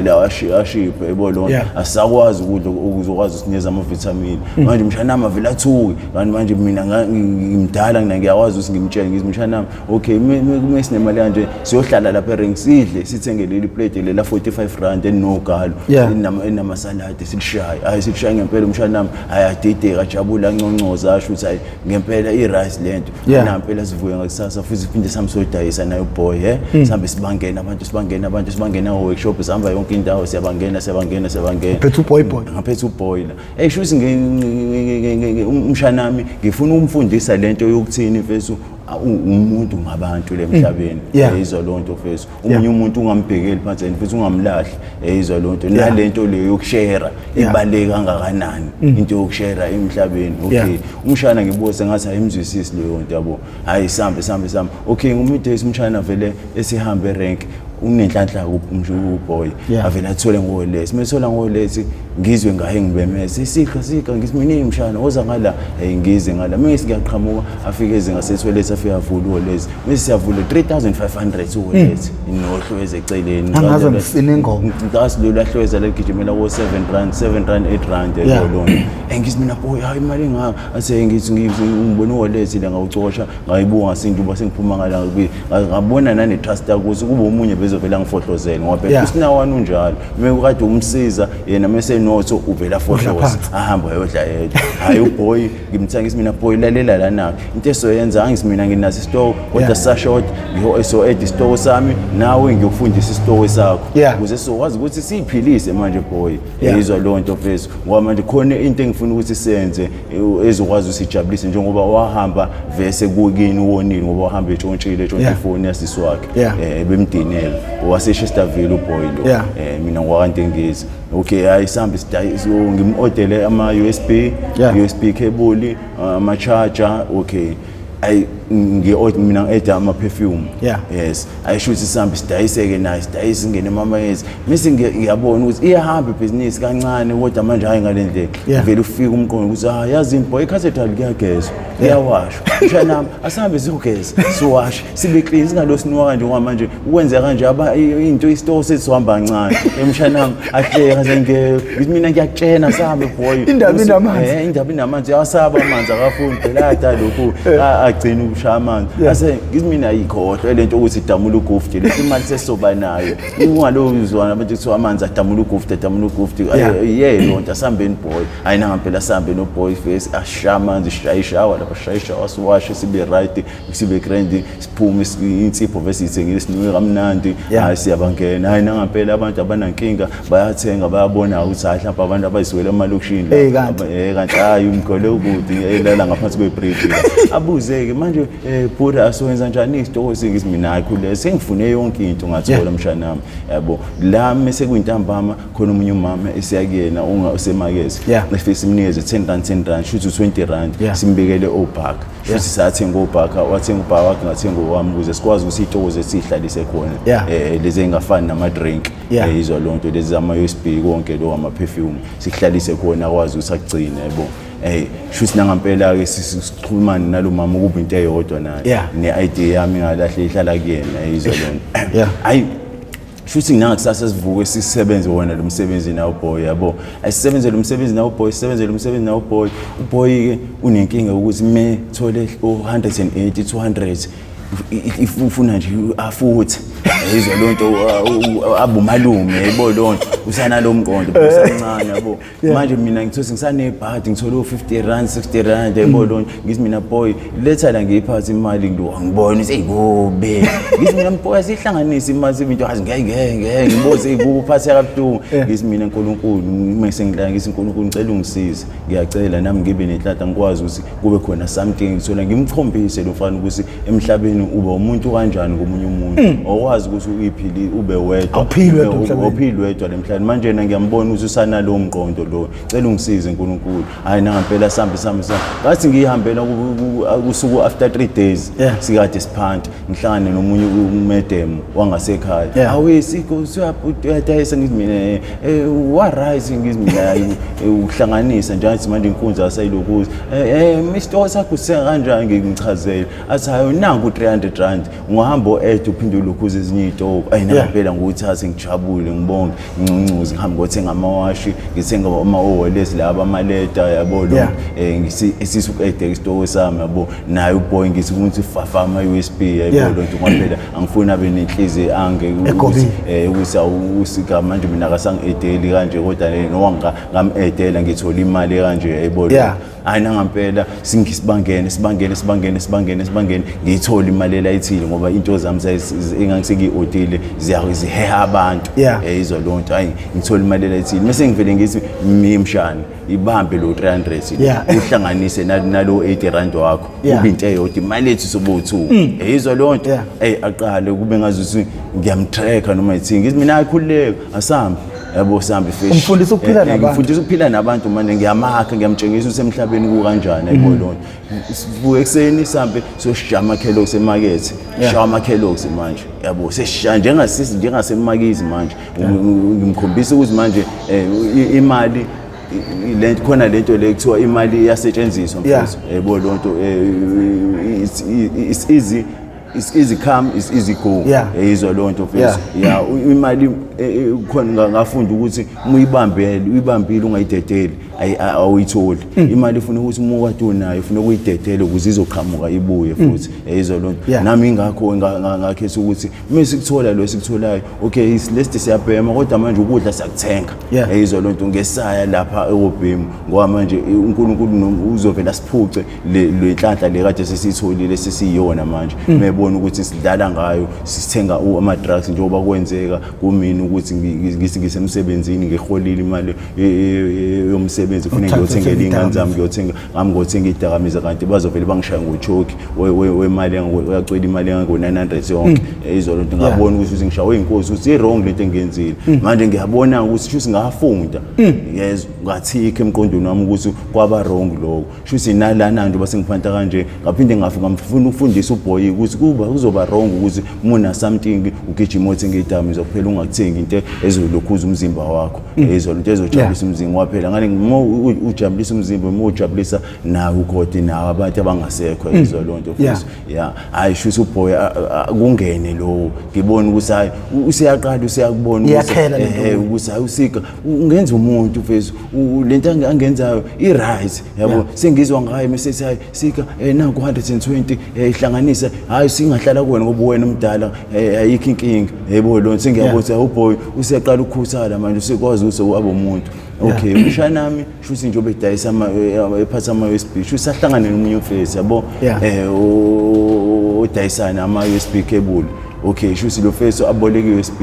lawa ashiphe, yabo lona. Asisakwazi ukudla ukuzokwazi ukusinikeza amavithamini. Manje mshana wami avele athuke, kanti manje mina ngimdala mina, ngiyakwazi ukuthi ngimtshele. Ngithi, "Mshana wami, okay, me sinemali kanje, siyohlala lapha erenki, sidle, sithenge leli plate lela R45 elinogalo, enamasaladi, silishaye." Hayi, silishaye ngempela. Umshana wami, hayi, adideka, ajabule, anconcoza, asho ukuthi, "Hayi, ngempela i-rice lento." Nampela sivuke ngakusasa futhi siphinde sihambe siyodayisa nayo boy, sihambe sibangena abantu, sibangena abantu, sibangena workshop, sihamba yonke indawo, siyabangena, siyabangena, siyabangena. Uphethe uboy boy. Ngaphethe uboy la. Sho ukuthi umshana wami ngifuna ukumfundisa lento yokuthini, mfethu, umuntu ngabantu le emhlabeni. Yizwa loo nto, mfethu, omunye umuntu ungambhekeli phansi and futhi ungamlahli, yizwa loo nto. Nalento leyo yokushera ibaluleke kangakanani, into yokushera emhlabeni. Okay, umshana ngibuka sengathi ayimzwisisi leyo nto, yabo. Hayi, sambe, sambe, sambe. Okay, ngumidesi umshana vele esihambe erank, unenhlanhla uboy, avele athole ngolesi. Methola ngolesi, ngizwe ngaye ngibemese, "Sika, sika!" Ngithi mina, "Mshana, woza ngala." Hey, ngize ngala, mase ngiyaqhamuka, afike eze ngasethoyilethi, afike avula uwolesi, mase siyavula, 3500 uwolesi, nohlweze eceleni. Angaze ngisine ingoma. Ngicasi lolu ahlweza legijimela ko R7, R7, R8, lona. Ngithi mina, "Boy, hayi, imali engaka?" Ase ngithi ngibona uwallet la, ngawucosha, ngayibuka ngasinto uba sengiphuma ngala, ngabona nane trust yakuthi kube omunye bezovela ngifohlozele, ngoba phela usinawana unjalo, uma kade umsiza yena mase notho uvela afohloza, phansi. Ahamba ayodla yedwa. Hayi, uboy ngimthenga, ngithi mina, "Boy, lalela lana, into esoyenza, angithi mina nginaso isitoko kodwa sisashort, so add isitoko sami, nawe ngiyokufundisa isitoko sakho ukuze sizokwazi ukuthi siyiphilise manje, boy." Yizwa leyo nto, mfethu, ngoba manje khona into engifuna ukuthi senze ezokwazi usijabulise, njengoba wahamba vese kukini uwonile, ngoba wahamba etshontshile, etshontshe ifoni yasisi wakhe. Bemdinela waseChesterville uboy lo. Mina ngwakantengezi. Okay, hayi, sihambe so ngim-ordele ama-USB, USB cable, ama-charger. Okay, ayi, ngi mina ngi-eda ama-perfume. Yes, ayisho ukuthi sihambe sidayiseke naye, sidayise, singene emamayezi, mase ngiyabona ukuthi iyahamba ibhizinisi kancane, kodwa manje hhayi ngale ndlela. Vele ufike umqondo ukuthi, ah, yazi boy, ecathedral kuyagezwa, kuyawashwa. Mshana wami, asihambe siyogeza, siwashe, sibe clean, singalo sinuka kanje, ngoba manje ukwenza kanje into isitoko sethu sihamba kancane. Mshana wami ahleka, senge ngithi mina, "Ngiyakutshena, sihambe, boy." Indaba inamanzi. Indaba inamanzi, uyawasaba amanzi, akafuni phela, ada lokhu agcina ukushaya amanzi. Ase ngithi mina, ayikhohlwe lento ukuthi idamula ugufti le imali sesizoba nayo. Ungalozwana abantu kuthiwa amanzi adamula ugufti, adamula ugufti. Ye, lonto, asihambeni, boy. Hayi, nangampela sihambe noboy face, ashaya amanzi, shaya ishawa lapha, shaya ishawa, siwashe, sibe right, sibe grand, siphume, insipho vese siyithengile, sinuke kamnandi. Hayi, siyabangena. Hayi, nangampela abantu abanankinga, bayathenga, bayabona ukuthi hayi, mhlawumbe abantu abayisukela emalokishini la. Kanti. Kanti hayi, umgole ukude, elala ngaphansi kwebridge la. Abuze-ke manje, bhuda, asowenza njani isitoko? Sengithi mina, hayi, khuleka, sengifune yonke into, ngathola. Mshana wami, yabo, la mese kuyintambama, khona omunye umama esiya kuyena usemakethe. Efike simnikeze R10, R10, shuthi u-R20. Simbekele obhaka, shuthi sathenga obhaka, wathenga ubhaka wakhe, ngathenga owami, ukuze sikwazi ukuthi iy'toko zethu siy'hlalise khona. Lezi ey'ngafani nama-drink. Izwa loo nto, lezi ama-USB, konke lo, ama-perfume, sikuhlalise khona, akwazi ukuthi akugcine, yabo. Shuthi nangampela-ke sixhumane nalo mama, ukuba into eyodwa naye. Ne-ID yami ingalahle, ihlala kuyena, izwa loo nto. Hayi, shuthi nangakusasa sivuke sisebenze wona lo msebenzi nawo boy, yabo. Asisebenze lo msebenzi nawo boy, sisebenze lo msebenzi nawo boy. Uboy-ke unenkinga ukuthi me thole u-180, 200, if ufuna nje afuthi, yizwa loo nto, abumalume, yabo loo nto. Usanalo mqondo usamncane yabo. Manje mina ngithothi ngisanebhadi, ngithole u-50 rand, 60 rand, yabo lo. Ngithi mina, boy, letha la ngiyiphathe imali. Ngibona ukuthi eyikube, ngithi mina, boy, asihlanganise imali sibe into. Azi ngeke, ngeke, ngeke. Ngibuze eyikube, uphatheka kabuhlungu. Ngithi mina, uNkulunkulu, uma sengilala ngithi, uNkulunkulu, ngicela ungisize, ngiyacela nami ngibe nenhlanhla, ngikwazi ukuthi kube khona something ngithola, ngimkhombise lo mfana ukuthi emhlabeni uba umuntu kanjani komunye umuntu, awukwazi ukuthi uyiphile ube wedwa. Awuphili wedwa emhlabeni. Awuphili wedwa lemhlabeni. Manje yena ngiyambona ukuthi usanalowo mqondo lo. Cela ungisize, uNkulunkulu. Hayi, nangampela sambe sambe sambe, ngathi ngiyihambela kusuku after 3 days sikade siphanti, ngihlangane nomunye umedem wangasekhaya. Awe sikho uyadayisa? Ngithi mina, wa right. Ngithi mina, hayi, ukuhlanganisa nje. Athi manje inkunzi asayilokuza, isitoko sakho sithenga kanjani? Ngimchazele, athi hayi, nanku 300 rand, ungahamba o-ed uphinde ulokhuze ezinye iy'toko. Ayi, nangempela ngikuthathe, ngijabule, ngibonge, ngincuncuse, ngihambe ngothenga amawashi, ngithenga ama-owolesi laba amaleta, yabo lo. Ngisi uku-ede isitoko sami, yabo. Naye uboy ngithi ukuthi fafa ama-USB, yabo lo nto, ngoba phela angifuni abe nenhliziyo ange Egobile. Ukuthi awusika manje mina akasangi-edeli kanje, kodwa noma ngam-edela ngithola imali kanje, yayibona. Hayi, nangampela singisibangene, sibangene, sibangene, sibangene, sibangene, ngiyithole imali elayithile, ngoba into zami engangisengiyi-odile ziheha abantu. Izwa leyo nto. Hayi, ngithole imali elayithile, mase ngivele ngithi mshana, ibambe lo 300, uhlanganise nalo 80 rand wakho, kube into eyodwa, imali yethu sobo-two. Izwa leyo nto. Aqale kube ngazuthi ngiyamtracker noma yithini. Ngithi mina, ayikhululeka, asambe, yabo, sambe fish. Umfundisa ukuphila nabantu. Ngimfundisa ukuphila nabantu manje, ngiyamakha, ngiyamtshengisa ukuthi emhlabeni kukanjani, yabo leyo nto. Sivuke ekuseni, sambe siyoshisha ama-Kellogg's emakethe. Shaya ama-Kellogg's manje, yabo, sesisha njengasisi njengasemakizi manje. Ngimkhombisa ukuthi manje imali lento khona, lento le kuthiwa imali iyasetshenziswa, mfethu, yabo leyo nto. It's easy come, it's easy go. Izwa leyo nto, mfethu. Yeah, imali khona ngafunda ukuthi uma uyibambele, uyibambile, ungayidedeli, awuyitholi imali. Ifuna ukuthi uma ukade unayo, ufuna ukuyidedela ukuze izoqhamuka ibuye futhi. Izwa leyo nto. Nami ingakho ngakhetha ukuthi uma sikuthola lo esikutholayo, okay, lesti siyabhema, kodwa manje ukudla siyakuthenga. Izwa leyo nto. Ngesaya lapha ekobhemu, ngoba manje uNkulunkulu uzovela siphuce le nhlanhla le kade sesiyitholile, sesiyiyona manje, mebona ukuthi sidlala ngayo, sithenga ama-drugs, njengoba kwenzeka kumina ukuthi ngithi ngisemsebenzini, ngiholile imali yomsebenzi, kufanele Uthathe ngiyothengela iy'ngane zami, izidakamizwa. Ngiyothenga ngami, ngothenga iy'dakamizwa, kanti bazovele bangishaye ngochoki wemali uyacwela imali engango-900 yonke. Izwa lento. Ngabona ukuthi ngishawe inkosi, ukuthi i-wrong lento engiyenzile. Manje ngiyabona ukuthi shuthi ngafunda, yezwa, ngathikha emqondweni wami ukuthi kwaba wrong lokho. Shuthi nalana nje basengiphanta kanje, ngaphinde ngafika ngifuna ukufundisa uboy ukuthi kuba kuzoba wrong ukuthi muna something ugijima othenga idakamizwa kuphela, ungakuthengi into ezolokhuza umzimba wakho, ezwa lento, ezojabulisa umzimba waphela ngale. Uma ujabulisa umzimba, uma ujabulisa nawe ugodi nawe abantu abangasekho, ezwa loo nto, mfethu. Ya, hayi, shuthi uboy kungene lowo, ngibona ukuthi hayi, useyaqala, useyakubona ukuthi, Iyakhela lento kuye. Ukuthi hayi, usika ungenza umuntu, mfethu. Lento angenzayo i-right, yabo. Sengizwa ngayo mase hayi sika, nanku 120, ihlanganise. Hayi, singahlala kuwena ngoba wena umdala, ayikho inkinga, yebo lo. Sengiyabona ukuthi uboy useyaqala ukukhuthala manje, usekwazi ukuthi abe umuntu. Okay, umshana wami shuthi njengoba edayisa ephatha ama-USB, shuthi sahlangane nomunye umfethu, yabo, odayisana ama-USB cable. Okay, shuthi lo mfethu aboleke i-USB,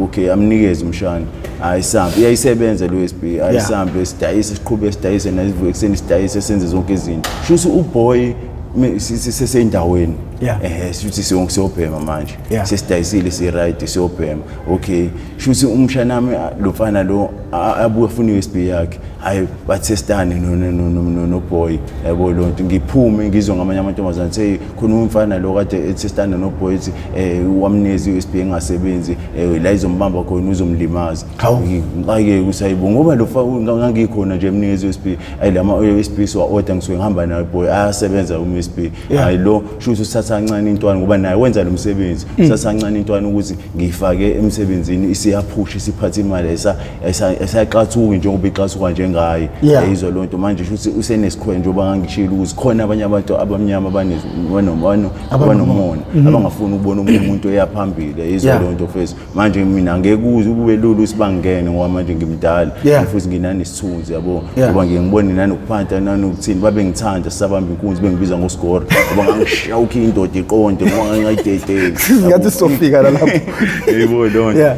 okay, amnikeze umshana. Hayi, sambe, iyayisebenza lo USB. Hayi, sambe sidayise, siqhube sidayise, nazivuke ekuseni sidayise, senze zonke izinto. Shuthi uboy sesendaweni. Shuthi siyobhema manje. Sesidayisile, si-right, siyobhema. Okay, shuthi umshana wami lo mfana lo abuye afuna i-USB yakhe. Hayi, bathestane no boy, yabo lo nto. Ngiphume ngizwe ngamanye amantombazane hey, khona umfana lo kade ethestana no boy, ethi wamnikeza i-USB engasebenzi, la izombamba khona uzomlimaza. Hawu. Ngixakeke ukuthi hayibo, ngoba lo ngangikhona nje emnikeza i-USB. Ayi, lama USB siwa-order, ngisuke ngihamba nayo boy, ayasebenza uma USB. Hayi, lo shuthi usithatha. Uthatha kancane intwana ngoba naye wenza lo msebenzi. Uthatha kancane intwana ukuthi ngiyifake emsebenzini, isiyaphusha, isiphatha imali, ayisaqathuki njengoba iqathuka njengaye. Yayizwa loo nto. Manje shuthi usenesikhwele, njengoba ngangishilo ukuthi khona abanye abantu abamnyama abanomona, abangafuni ukubona omunye umuntu eya phambili. Yayizwa leyo nto first. Manje mina ngeke uze kube lula ukuthi bangene ngoba manje ngimdala futhi nginanesithunzi, yabo, ngoba ngiye ngibone nanokuphanta nanokuthini, babengithanda sisabamba inkunzi, bengibiza ngosigora ngoba ngangishawukha indoda iqonde ngoba ngangayidedeli. Ngathi sizofika nalapho. Yebo, loo nto.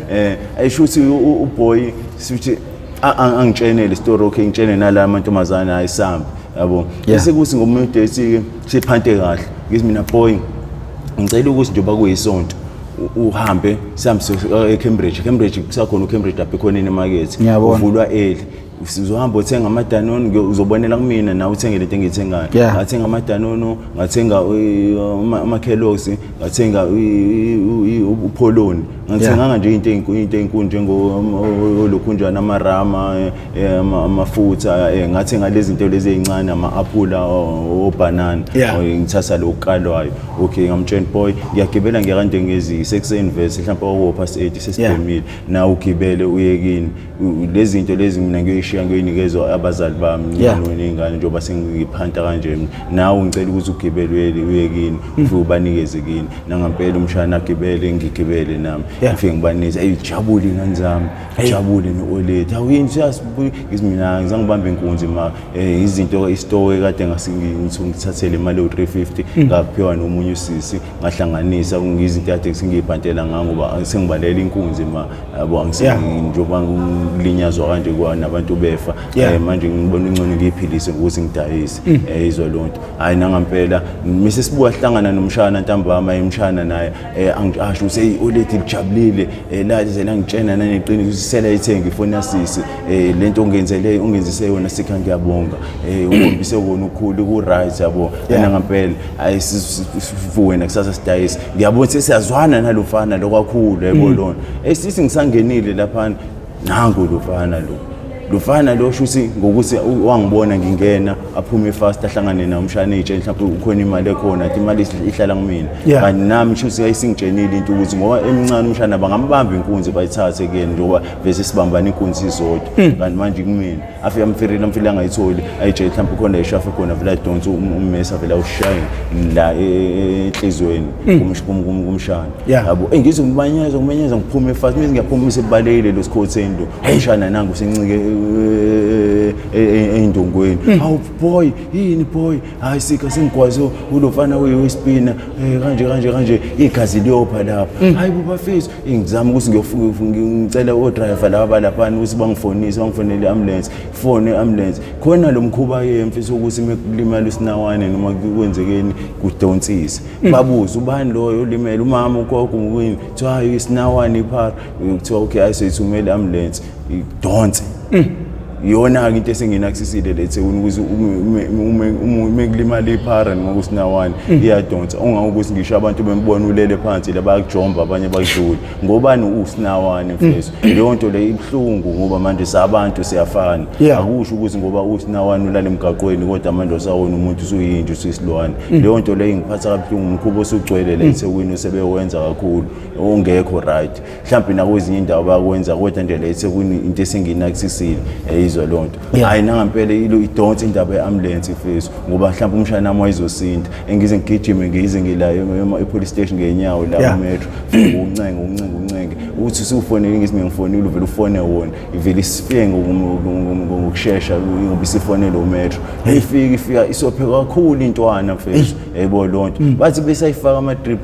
Ayisho ukuthi uboy sithi angitshenele story, okay, ngitshene nala amantombazane ayisambi, yabo. Bese kuthi ngomunye udate siphante kahle, ngithi mina, "Boy, ngicela ukuthi njengoba kuyisonto uhambe sihambe eCambridge." Cambridge kusakhona uCambridge lapha ekhoneni emakethe. Uvulwa early, uzohamba uthenga amaDanone, uzobonela kumina nawe uthenge lento engiyithengayo. Ngathenga amaDanone, ngathenga ama-Kellogg's, ngathenga uPoloni, ngathenganga nje into eyinkulu njengolokhunjana, amaRama, amafutha, ngathenga lezi zinto lezi ey'ncane, ama-aphula, obhanana. Ngithatha lokhu kalwayo. Okay, ngamtshela, "Boy, ngiyagibela ngiyakande ngezi sekuseni vese, mhlawumbe kwakuwo past 8, sesibhemile, nawe ugibele uye kini. Lezi zinto lezi mina ngiyoyishiya, ngiyoyinikezwa abazali bami ney'ngane, njengoba sengiphanta kanje mina. Nawe ngicela ukuthi ugibele uye kini, ufike ubanikeze kini." Nangampela umshana agibele, ngigibele nami. Ngifike ngibanikeze. Eyi, jabule iy'ngane zami, jabule no-oledi. "Hawu, yini siyasibuya?" Ngithi mina, "Ngizangibamba inkunzi ma, izinto isitoko kade ngithathele imali ewu-350, ngaphiwa nomunye usisi, ngahlanganisa izinto kade sengiyibhantela ngayo, ngoba sengibalela inkunzi ma, yabo, njengoba ngilinyazwa kanje kwa nabantu befa, manje ngibona ingcono ngiyiphilise ngokuthi ngidayise." Izwa loo nto. Hhayi, nangampela mise sibuya hlangana nomshana ntambama, imshana naye asho ukuthi, "Eyi, oledi lijabulile, laze langitshena naneqiniso ukuthi sela ithenge ifoni yasisi. Lento ongenzele, ongenzise yona sikha, ngiyabonga, ukhombise kona ukukhulu ku-right, yabo." Nangampela hayi, sivuke nakusasa sidayise, ngiyabona ukuthi siyazwana nalofana lo kakhulu, yabo lona. Esithi ngisangenile laphana, nangu lofana lo, lufana lo, shuthi ngokuthi wangibona ngingena, aphume fast, ahlangane nawo umshana, ey'tsheni mhlawumbe ukhona imali ekhona, athi imali ihlala kumina. Kanti nami shuthi yayisingitshenile into ukuthi ngoba emncane umshana bangambamba inkunzi bayithathe kuyena, njengoba vese sibambana inkunzi isodwa, kanti manje kumina. Afike amfirile, amfirile, angayitholi, ayitshele mhlawumbe khona ishafu khona, vele adonse ummesa, vele awushaye la enhliziyweni kumshana. Yabo, ngize ngibanyeza, ngimenyeza, ngiphume fast, mase ngiyaphuma sebalekile lo sikhotheni lo umshana, nangu sencike ey'ndongweni. "Hawu boy, yini boy?" "Hayi sika, sengigwaze ulofana wespina, kanje kanje kanje, igazi liyopha lapha." "Hayi bo bafethu." Ngizama ukuthi ngicela o-driver laba balaphana ukuthi bangifonise, bangifonele i-ambulance, fone i-ambulance. Khona lo mkhuba-ke mfisa ukuthi mekulimala usinawane noma kwenzekeni kudonsise, babuze ubani loyo olimele, umama, ugogo, wini, kuthiwa hayi, isinawane iphara, kuthiwa okay, hayi, soyithumela i-ambulance idonse. Iyona-ke into esenginakisisile le eThekwini, ukuthi ume kulimala iphara noma kusinawane iyadonsa, ongawukuthi ngisho abantu bembona ulele phansi la bayakujomba, abanye bakudlule ngobani usinawane mfethu. Leyo nto le ibuhlungu ngoba manje sabantu siyafana. Akusho ukuthi ngoba usinawane ulala emgaqweni kodwa manje usawona umuntu, usuyinja, usuyisilwane. Leyo nto leyo ingiphatha kabuhlungu, umkhuba osugcwele la eThekwini osebewenza kakhulu ongekho right. Mhlawumbe nakwezinye indawo bayakwenza, kodwa nje la eThekwini into esenginakisisile, yayizwa leyo nto. Hhayi, nangampela idonsa indaba ye-ambulance ifesu, ngoba mhlawumbe umshana wami wayezosinda. Engize ngigijime, ngize ngila e-police station ngenyawo la metro, uncenge, uncenge, uncenge ukuthi usufonele, ngithi mina ngifonile, uvele ufone wona, ivele isifike ngokushesha ngoba isifonele umetro. Ifika, ifika isophe kakhulu intwana mfethu, yayibo loo nto. Bathi besayifaka ama-drip,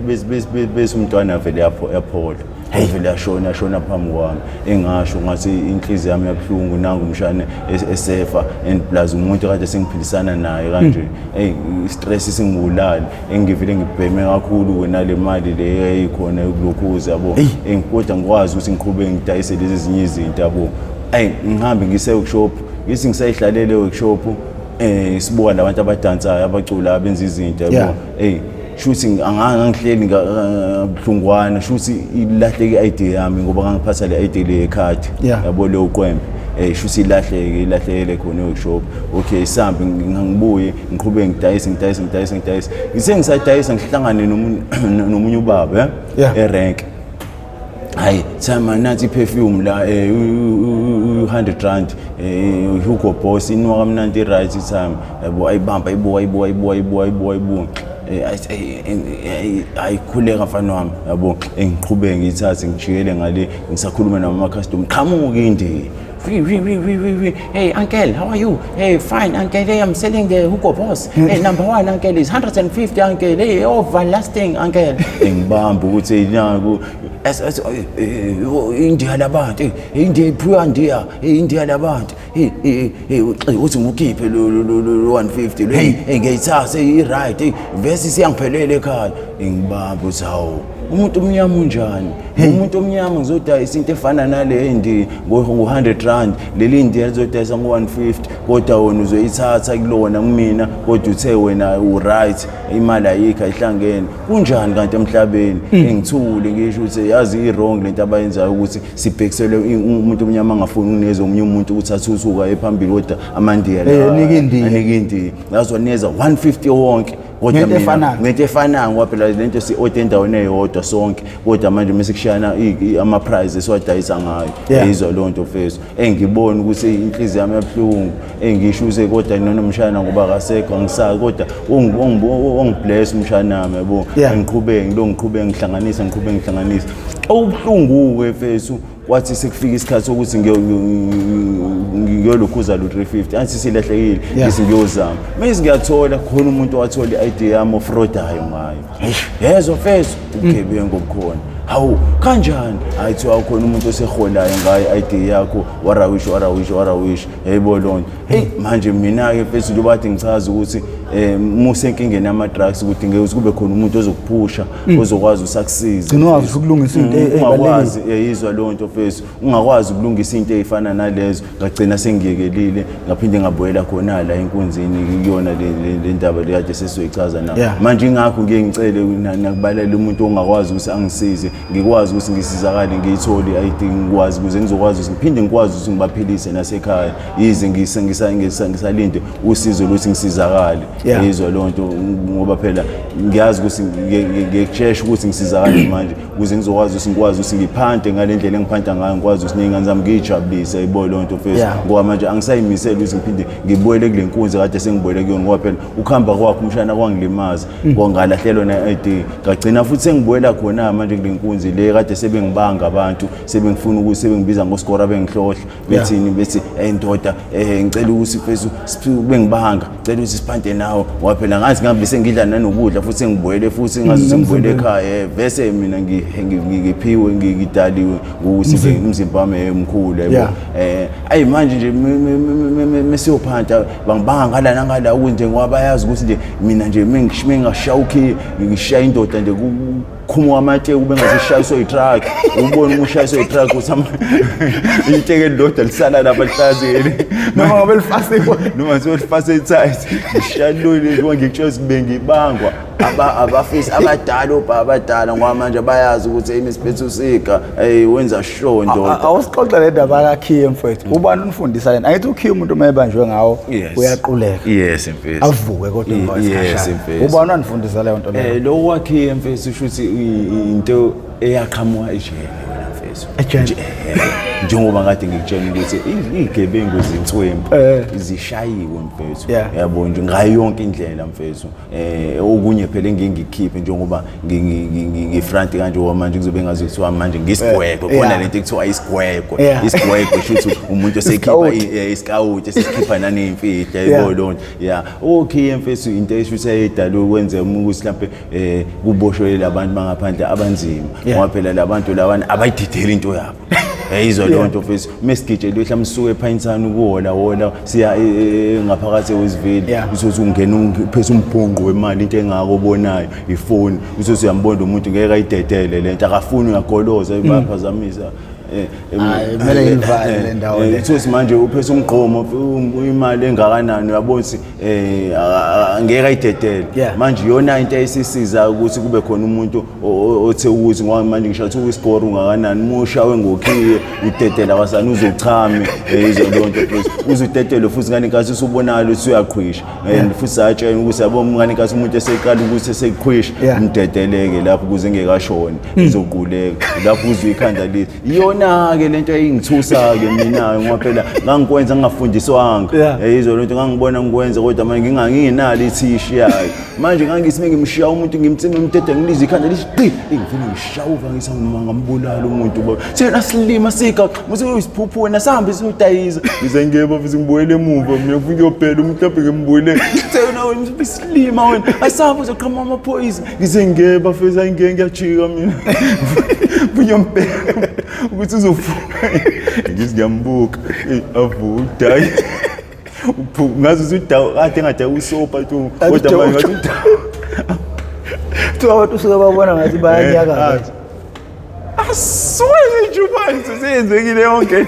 bese umntwana vele yaphola, vele yashona, yashona phambi kwami. Engasho ngathi inhliziyo yami yabuhlungu, nangu umshane esefa and plus umuntu kade sengiphilisana naye kanje. Hey, i-stress singibulali, engivele ngibheme kakhulu nale mali le eyayikhona yokulokhuza, yabo. Kodwa ngikwazi ukuthi ngiqhubeke ngidayise lezi ezinye izinto, yabo. Ayi, ngihambe ngise workshop, ngithi ngisayihlalele workshop, sibuka labantu abadansayo, abacula, abenza izinto, yabo. Hey, shuthi angangihleli kabuhlungwana, shuthi ilahleke i-ID yami ngoba ngangiphatha le ID le yekhadi, yabo, leyo qwembe. Shuthi ilahleke, ilahlekele khona e-workshop. Okay, sambe ngibuye ngiqhubeke ngidayise, ngidayise, ngidayise, ngidayise. Ngithe ngisadayisa ngihlangane nomunye ubaba erank. Hayi, thama nathi perfume la, 100 rand, Hugo Boss, inuka kamnandi, right time, yabo. Ayibamba, ayibuka, ayibuka, ayibuka, ayibuka, ayibuka, ayibuka. Ayikhuleka mfana wami, yabo. Engiqhubeke ngiyithathe, ngijikele ngale, ngisakhuluma nama-customer, qhamuka indiya. Wee, wee, wee, wee, wee, wee. Hey, uncle, how are you? Hey, fine, uncle. Hey, I'm selling the Hugo Boss. Hey, number one, uncle, is 150, uncle. Hey, overlasting, uncle. Ngibamba ukuthi naku India labantu, India iphuya India, India labantu. Hey, hey, hey, uthi ngikhiphe lo 150 lo. Hey, ngiyayithatha, i right. Hey, vese siyangiphelele ekhaya. Ngibamba ukuthi hawu, umuntu omnyama unjani? Umuntu omnyama ngizodayisa into efana nale ndi ngo-100 rand, leli ndiya lizodayisa ngo-150, kodwa wena uzoyithatha kulona kumina, kodwa uthe wena u-right, imali ayikho, ayihlangene. Kunjani kanti emhlabeni? Engithule ngisho ukuthi yazi i-wrong lento abayenzayo, ukuthi sibhekiselwe umuntu omnyama angafuni ukunikeza omunye umuntu ukuthi athuthuka ephambili, kodwa amandiya Nika indiya. Anika indiya, yazi, 150 wonke, kodwa Ngento mina efanayo. Ngento efanayo, ngoba phela lento si-order endaweni eyodwa sonke, kodwa manje mase kushayana ama-price esiwadayisa ngayo. Yizwa leyo nto mfethu, engibona ukuthi inhliziyo yami yabuhlungu, engisho ukuthi kodwa nonomshana ngoba akasekho, angisazi, kodwa ongibless umshana wami, yabo. Ngiqhubeke ngilo, ngiqhubeke ngihlanganise, ngiqhubeke ngihlanganise. Okubuhlungu-ke mfethu, kwathi sekufika isikhathi sokuthi ngiyolukhuza lo 350 angithi silahlekile, ngithi ngiyozama, mase ngiyathola khona umuntu owathola i-ID yami, ofrodayo ngayo. Yezwa mfethu, ubugebengu obukhona. Hawu, kanjani? Hayi, thiwa khona umuntu oseholayo ngayo i-ID yakho, warawish, warawish, warawish, yayibo loo nto. Eyi, manje mina-ke mfethu, njengoba kade ngichaza ukuthi musenkingeni yama-drugs, kudingeka ukuthi kube khona umuntu ozokuphusha, ozokwazi usakusiza. Gcina ungazi ukulungisa into ey'balulekile. Ungakwazi, yayizwa leyo nto mfethu, ungakwazi ukulungisa into ey'fana nalezo. Ngagcina sengiyekelile, ngaphinde ngabuyela khona la enkunzini kuyona le ndaba le kade sesizoyichaza na. Manje ingakho ngiye ngicele nakubalela umuntu ongakwazi ukuthi angisize, ngikwazi ukuthi ngisizakale, ngiyithole i-ID, ngikwazi ukuze ngizokwazi ukuthi ngiphinde ngikwazi ukuthi ngibaphilise nasekhaya, yize ngisalinde usizo lokuthi ngisizakale. Yizwa leyo nto, ngoba phela ngiyazi ukuthi ngiyekushesha ukuthi ngisizakale manje, ukuze ngizokwazi ukuthi ngikwazi ukuthi ngiphante ngale ndlela engiphanta ngayo, ngikwazi ukuthi ney'ngane zami ngiyijabulise, yayibona leyo nto mfethu. Ngoba manje angisayimisele ukuthi ngiphinde ngibuyele kule nkunzi kade sengibuyele kuyona, ngoba phela ukuhamba kwakho umshana kwangilimaza, ngalahlelwa na-ID, ngagcina futhi sengibuyela khona manje kule nkunzi le kade sebengibanga abantu, sebengifuna ukuthi sebengibiza ngoskora, bengihlohla, bethini, bethi, "Hey ndoda, ngicela ukuthi mfethu bengibanga, ngicela ukuthi siphante nawe." Ngoba phela ngathi ngabe sengidla nanokudla futhi, sengibuyele futhi ngazi sengibuyele ekhaya, bese mina ngiphiwe, ngidaliwe ngokuthi nje umzimba wami mkhulu, yabo. Ayi, manje nje mesiyophanta bangibanga ngala nangala, ukuthi nje ngoba bayazi ukuthi nje mina nje mengingashaya ukhiye, ngishaya indoda nje kukhumuka amateki, kube ngaze i-truck. Ubone uma ushayiswa i-truck ukuthi iteki elilodwa lisala lapha lihlazile. Noma ngabe lifasiwe. Noma siyolifasa tight, ngishaya lolu njengoba ngikutshela ukuthi bengibangwa abafisi abadala, obaba abadala, ngoba manje bayazi ukuthi imisiphethu usika, hey, wenza sure ndoda. Awusixoxe le ndaba kakhiye mfowethu. Ubani unifundisa lena? Angithi ukhiye umuntu uma ebanjwe ngawo uyaquleka. Yes mfethu. Avuke kodwa emva Yes, kwesikhashana. mfethu. Ubani wanifundisa leyo nto leyo? Lo wakhiye mfethu, usho ukuthi into eyaqhamuka ejele wena mfethu. Ejele? Njengoba kade ngikutshela ukuthi iy'gebengu zinswempu zishayiwe mfethu, yabo nje ngayo yonke indlela mfethu. Okunye phela engike ngikukhiphe njengoba ngifront kanje, ngoba manje kuzobe ngazi kuthiwa manje ngisigwegwe khona, lento ekuthiwa isigwegwe. Isigwegwe shuthi umuntu osekhipha Isikawuti. Isikawuti esikhipha naney'mfihlo, yabo leyo nto ya. Okhiye mfethu, into esho ukuthi ayedalwe ukwenza ukuthi mhlampe kuboshwe labantu bangaphandle abanzima, ngoba phela labantu lawana abayidideli into yabo, yayizwa leyo nto mfethu. Mesigitshelwe mhlawumbe sisuke ePinetown ukuhola hola siya ngaphakathi eWestville, uzothi ungena uphethe umbhonqo wemali, into engako obonayo ifoni, uzothi uyambona umuntu ngeke ayidedele lento, akafuni, uyagoloza, bayaphazamisa. Hayi, kumele ngiyivale le ndawo le. Uthi manje uphethe umgqomo imali engakanani, uyabona ukuthi angeke ayidedele. Manje iyona into eyisisiza ukuthi kube khona umuntu othe ukuthi, ngoba manje ngisho kuthiwa isikoro ungakanani, uma ushawe ngokhiye udedela kwasani uzochame, yizo leyo nto futhi uzudedele futhi ngane nkathi usubonakala ukuthi uyaqhwisha. And futhi satshela ukuthi yabo ngane nkathi umuntu eseqala ukuthi eseqhwisha, mdedeleke lapho ukuze engekashoni, izoquleka lapho uzwe ikhanda lithi. Iyona-ke lento eyingithusa-ke mina, ngoba phela ngangikwenza ngingafundiswanga. Yizo lento ngangibona ngikwenza, kodwa manje ngingenalo ithishi yayo. Manje ngangithi mengimshiya umuntu, ngimtsime umthethe, ngilizwe ikhanda lithi qi, ngifuna ngishawuva, ngithi ngambulala umuntu baba. Thina silima sika muthi uyisiphuphu wena, sihambe siyodayiza. Ngize ngeke futhi ngibuyele emuva mina, ngifuna ukuyobhela umuntu mhlawumbe ngimbuyele. Thina wena isilima wena, asambe uzoqhamuka amaphoyisa. Ngize ngeke bafethu, ayingeke, ngiyajika mina, ngiyambheka ukuthi uzovuka. Ngithi ngiyambuka, avuka udayi, ngazi ukuthi udawu kade engadaya usopa tu, kodwa manje ngathi udawu. Kuthiwa abantu usuke babona ngathi bayanyakaza. Aswele nje manje seyenzekile yonke.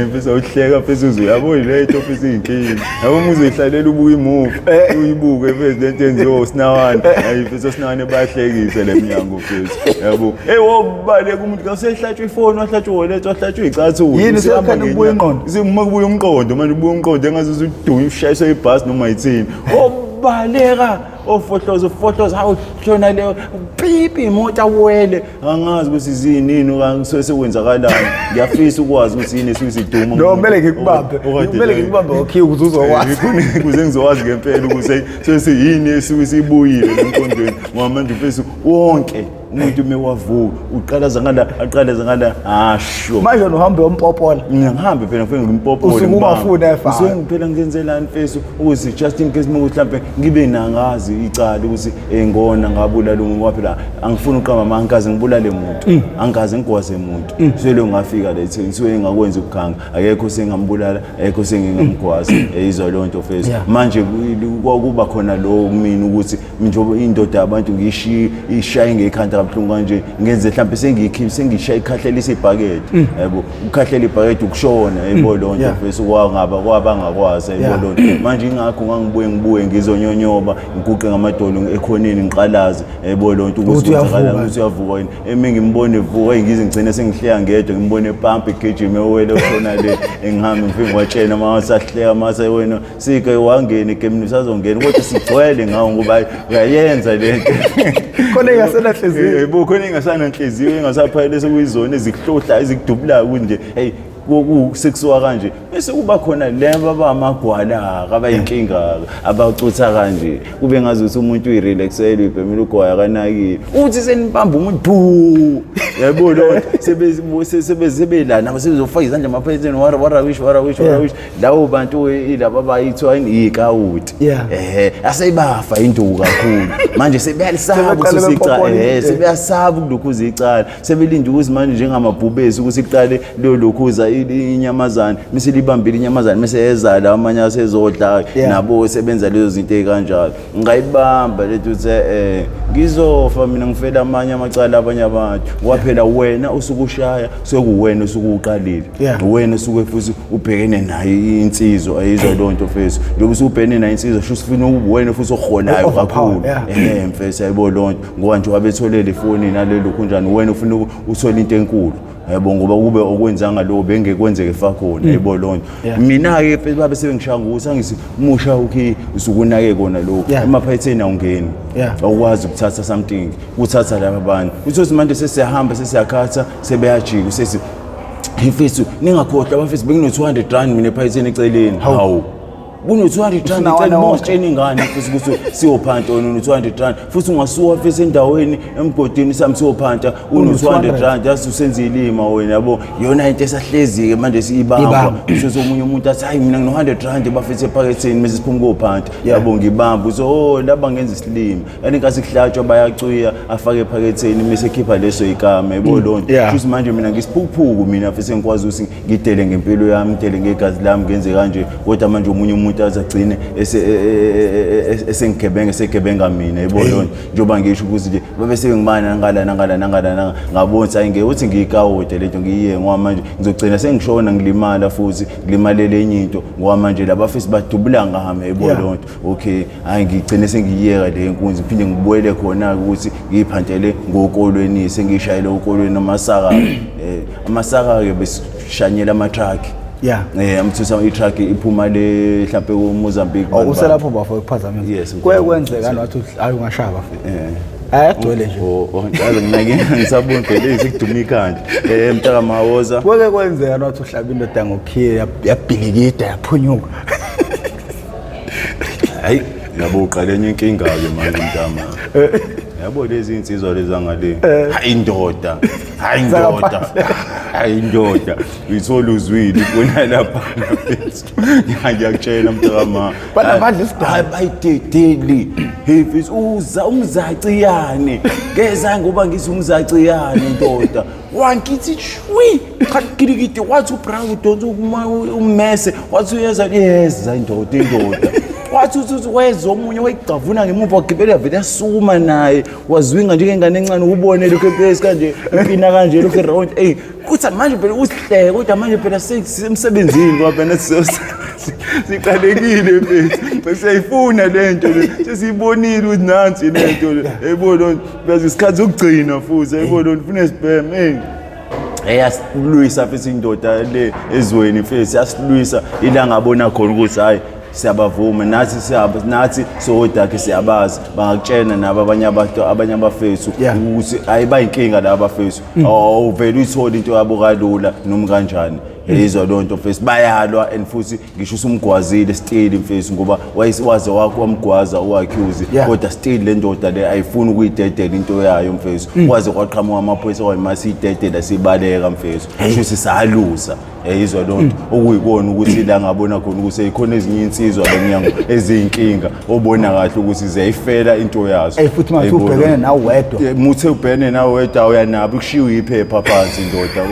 Mfisa uhleka mfisa, uyabo le nto mfisa iyinkinga. Yabo uma uzoyihlalela ubuke imuvi, uyibuke mfisa lento yenziwa uSinawane. Hayi mfisa, uSinawane bayahlekisa le mnyango mfisa. Yabo. Hey, wobaleka umuntu kasehlatshwa ifoni, wahlatshwa wallet, wahlatshwa icathulo. Yini, sekukhona kubuya ingqondo? Uma kubuya umqondo, manje ubuya umqondo engathi udunya ushayiswe ibhasi noma yithini. Obaleka ofohloza ufohloza, hawu shona leyo pipi imoto awele, angazi ukuthi ziyinini okanye kusuke sekwenzakalani. Ngiyafisa ukwazi ukuthi yini esuke isiduma. No, kumele ngikubambe. Kumele ngikubambe ngokhiye ukuze uzokwazi. Ukuze ngizokwazi ngempela ukuthi sesiyini esuke sibuyile emqondweni, ngoba manje mfethu wonke umuntu uma wavuka uqalaza ngala, aqalaza ngala, asho. Manje wena uhambe uyompopola. Ngihambe phela ngifike ngimpopole. Usuke ungafuni efa. Usuke phela ngenzelani mfethu ukuthi just in case ukuthi mhlambe ngibe nangazi icala ukuthi ngona ngabulala umuntu, ngoba phela angifuni uqamba amanga, angikaze ngibulale muntu, angikaze ngigwaze muntu. Sele ngafika la etheni suke ngakwenza ukukhanga, akekho sengambulala, akekho sengingamgwaza, izwa leyo nto mfethu. Manje kwakuba khona lo kumina ukuthi njengoba indoda yabantu ngishiye ishaye ngekhanda kabuhlungu kanje, ngenze mhlawumbe sengiyikhiphe sengishaya ikhahlelisa ibhakede, yabo, ukukhahlela ibhakede ukushona, yabo leyo nto mfethu, kwangaba kwabangakwazi, yabo leyo nto. Manje ingakho ngangibuye ngibuye ngizonyonyoba, ngiguqe ngamadolo ekhoneni, ngiqalaze, yabo leyo nto, ukuthi Ukuthi uyavuka. kwenzakalani, ukuthi uyavuka yini. Emi ngimbone evuka, ngize ngigcine sengihleka ngedwa, ngimbone epampa egijima ewele ushona le, engihambe ngifike ngiwatshena uma sahleka mase wena sike wangena egemini usazongena, kodwa sigcwele ngawo ngoba uyayenza le nto. Khona engasenahliziyo. Yebo, khona engasananhliziyo, engasaphayele, sekuyizona ezikuhlohla ezikudubulayo kunje, hey, sekusuka kanje bese kuba khona laba abamagwala abayinkinga abacutha kanje, kube ngazuthi umuntu uyirelaxele, uyibhemela ugwaya, kanakile, uthi senibamba umuntu bhu, yabo lo sebelana nabo sebezofaka izandla emaphaketheni, wara wara wish, wara wish, wara wish. Labo bantu ilaba abayithiwa yikawuti, asebafa induku kakhulu manje, sebeyalisaba Sebeqale ukuthi icala bepopole. Sebeyasaba ukulokhuza icala, sebelinda ukuthi manje njengamabhubesi ukuthi iqale lolokhuza inyamazane, mise libambile inyamazane, mase ezala amanye asezodla. Nabo sebenza lezo zinto ey'kanjalo. Ngayibamba lethu ukuthi ngizofa mina ngifela amanye amacala abanye abantu, ngoba phela wena usuke ushaya sekuwena usuke uqalile. Wena usuke futhi ubhekene nayo insizwa, ayizwa leyo nto mfethu, njengoba usubhekene nayo insizwa, sho ufuna wena futhi oholayo Overpower, kakhulu. Yeah. Mfethu, ayibo leyo nto, ngoba nje wabetholele ifoni nalelo kunjani, wena ufuna uthole into enkulu, yabo, ngoba kube okwenzanga lokho bengekwenzeke fakhona, yabo leyo nto. Mina-ke mfethu babe sebengishaya ngokuthi angithi musha ukhi usuke unake kona lokho, emaphaketheni awungeni, awukwazi ukuthatha something, kuthatha laba bantu, uthi manje sesiyahamba sesiyakhatha, sebeyajika, sesi mfethu ningakhohlwa abafethu, bengino-200 rand mina ephaketheni eceleni. Hawu, kuno-200 rand Usinawana eceleni wonke. mositshena ingane futhi ukuthi siyophanta wena uno-200 rand, futhi ungasuka futhi endaweni emgodini sami siyophanta uno-200 rand, yazi usenza ilima wena, yabo. Yona into esahlezi-ke manje siyibamba. Ibamba. Usuthi omunye umuntu athi, hayi, mina ngino-100 rand bafethu ephaketheni, mase siphuma kophanta, yabo, ngibamba uthi, oh, laba ngenza isilima, yani inkathi kuhlatshwa bayacwiya, afake ephaketheni, mase ekhipha leso ikama, yabo leyo nto. Shuthi manje mina ngisiphukuphuku mina futhi, ngikwazi ukuthi ngidele ngempilo yami, ngidele ngegazi lami, ngenze kanje, kodwa manje omunye umuntu muntu aze agcine esengigebenga, esegebenga mina, yebo leyo nto. Njengoba ngisho ukuthi nje babe sebengibana ngala nangala nangala, ngabona ukuthi hayi, ngeke uthi ngiyikawode lento ngiyiye, ngoba manje ngizogcina sengishona, ngilimala futhi ngilimalele enye into, ngoba manje labafisi badubula ngami, yebo leyo nto. Okay, hayi, ngigcine sengiyiyeka le nkunzi, ngiphinde ngibuyele khona-ke ukuthi ngiyiphantele ngokolweni, sengiyishayele ukolweni amasaka, amasaka-ke besishanyela ama-truck. Amthusa i-truck iphuma le mhlampe ku-Mozambique. Oh, uselapho bafo, ukuphazamisa. Yes. Kuye kwenzeka wathi hayi, ungashaya bafo. Hayi, agcwele nje. Oh, njalo nginake ngisabona phela isikuduma ikhanda. Mntaka Mawoza. Kuke kwenzeka wathi uhlaba indoda ngokhiye, yabhilikida, yaphunyuka? Hayi, yabo, uqale enye inkinga ke manje, mntama. Yabo lezi insizwa lezi angale. Hayi indoda. Hayi indoda. Hayi indoda. Uyithola uzwile ifuna lapha. Ngiyakutshela, mntaka. Banamandla isidalo. Hayi, bayidedeli. Hey mfethu, uza umzaciyane. Ngeza ngoba ngithi umzaciyane ndoda. Wangithi shwi cha kilikiti, wathi uBrown udonsa ummese, wathi uyeza yeza indoda indoda. Wathi uthi weza omunye, wayigcavuna ngemuva, wagibela vele, yasukuma naye, wazwinga njengengane encane, ubone lokhu eplace kanje, ipina kanje lokhu round. Ey, kuthi manje phela usihleke, kodwa manje phela sisemsebenzini, ngoba phela siqalekile mfethu, siyayifuna lento le, sesiyibonile ukuthi nansi lento le, yayibona loo nto, isikhathi sokugcina futhi, yayibona loo nto, funa sibheme. Hey, eyasilwisa futhi indoda le ezweni mfethu, yasilwisa ila ngabona khona ukuthi hayi, siyabavuma nathi, siyaba nathi sodakhe, siyabazi, bangakutshena nabo abanye abantu, abanye abafethu ukuthi hayi, bayinkinga laba bafethu, awuvele uyithole into yabo kalula noma kanjani, yizwa loo nto mfethu, bayalwa and futhi ngisho usumgwazile still mfethu, ngoba waze wakho wamgwaza u-accuse, kodwa still le ndoda le ayifuni ukuyidedela into yayo mfethu, waze kwaqhamuka amaphoyisa, kwayima siyidedela, sibaleka mfethu, shuthi saluza, yayizwa loo nto. Okuyikona ukuthi la ngabona khona ukuthi khona ezinye insizwa lo mnyango eziyinkinga, obona kahle ukuthi ziyayifela into yazo. Ey, futhi manje Yayibona. Ubhekene nawe wedwa. Muthe ubhene nawe wedwa, uyanabo kushiwe iphepha phansi ndoda.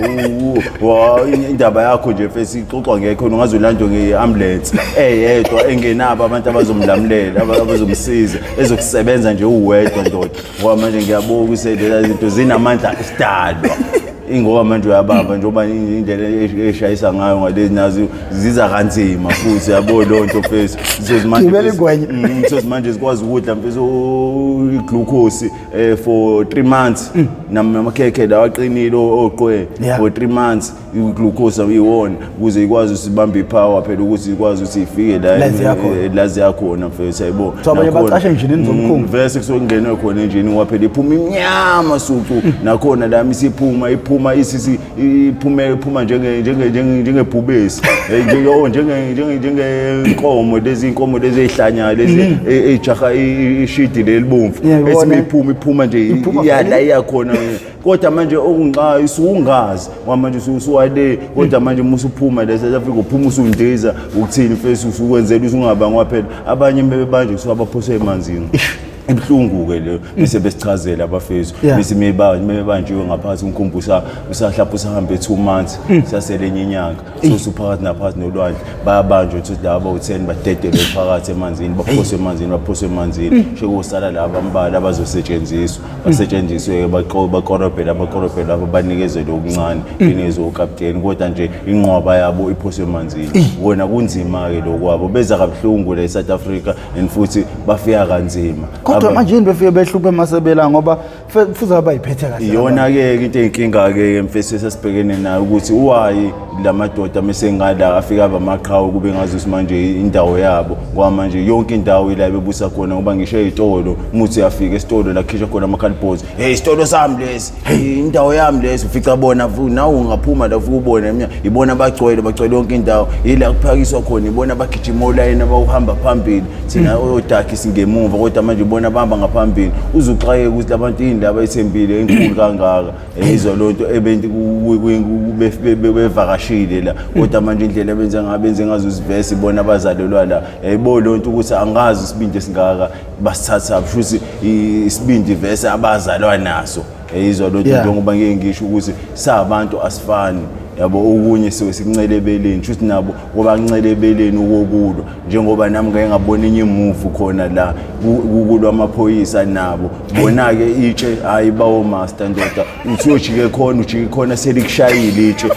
Indaba yakho nje mfethu ixoxwa ngekho, ungaze ulandwe nge-ambulance eyedwa engenabo abantu abazomlamulela, abazomsiza, ezokusebenza nje uwedwa ndoda, ngoba manje ngiyabuka ukuthi lezi zinto zinamandla esidalwa, ingoba manje uyabamba njengoba indlela eshayisa ngayo ngalezi nazo ziza kanzima futhi, yabo loo nto mfethu. So manje Gibela ingwenya. So manje sikwazi ukudla mfethu iglucose for 3 months, namakhekhe lawa aqinile oqwe for 3 months iglucose iwona ukuze ikwazi ukuthi ibambe ipower phela, ukuthi ikwazi ukuthi ifike la La ziya khona. La ziya khona mfethu, ayibo. So abanye bacasha enjinini zomkhumbi. Vese kusuke kungenwe khona enjini, ngoba phela iphuma imnyama sucu, nakhona la isiphuma iphuma isisi iphume iphuma njengebhubesi, oh, njengenkomo lezi, inkomo lezi ey'hlanyayo lezi ey'jaha ishidi lelibomvu. Ngiyayibona. Ethi iphuma iphuma nje Iphuma iya vele. La iya khona, kodwa manje okunxa isukungazi ngoba manje usuwale, kodwa manje uma usuphuma la e-South Africa uphuma usundiza ukuthini mfethu, usukwenzela usungabangwa phela abanye bebanje kusuka baphoswe emanzini. Ibuhlungu-ke leyo, bese besichazela abafethu, bese mebanjiwe ngaphansi umkhumbi usahlapha usahambe 2 months, sasele enye inyanga, so usuphakathi naphakathi nolwandle, bayabanjwa ukuthi laba bawu-10 badedelwe phakathi emanzini, baphoswe emanzini, baphoswe emanzini, shekosala laba ambala abazosetshenziswa, basetshenziswe, bakorobhele, abakorobhele laba banikezelwe okuncane, benikezwe ukapteni, kodwa nje inqwaba yabo iphoswe emanzini. Wona kunzima-ke lokwabo, beza kabuhlungu la e-South Africa and futhi bafika kanzima. Kodwa manje yini befike behluphe emasebela, ngoba fuze abayiphethe kahle? Iyona-ke into eyinkinga-ke mfethu esasibhekene nayo, ukuthi uwayi la madoda mesengala afika aba amaqhawe, kube ngazuthi manje indawo yabo, ngoba manje yonke indawo ila bebusa khona, ngoba ngisho ey'tolo, umuthi uyafika esitolo la kukhishwa khona ama-cardboards, hey, isitolo sami lesi, hey, indawo yami lesi, ufica bona nawe ungaphuma la ufike ubone emnyango, ibona bagcwele, bagcwele yonke indawo, yila kuphakiswa khona, ibona bagijima olayini abawuhamba phambili, thina odakhi singemuva, kodwa manje ibona bahamba ngaphambili, uzuxakeka ukuthi labantu yini laba ethembile enkulu kangaka, yizwa loo nto, ebenti bevakashile la, kodwa manje indlela abenze ngayo, benze ngazo isivesi, ibona abazalelwa la, yayibo loo nto ukuthi angazi isibindi esingaka basithatha, futhi isibindi vese abazalwa naso, yayizwa loo nto. Njengoba ngike ngisho ukuthi sabantu asifani. Yabo, okunye siwe sikuncele ebeleni, shuthi nabo ngoba kuncele ebeleni ukokulwa, njengoba nami ngake ngabona enye imuvi khona la kukulwa amaphoyisa nabo bona-ke itshe, hhayi bawo master ndoda, uthi uyojike khona, ujike khona selikushayile itshe,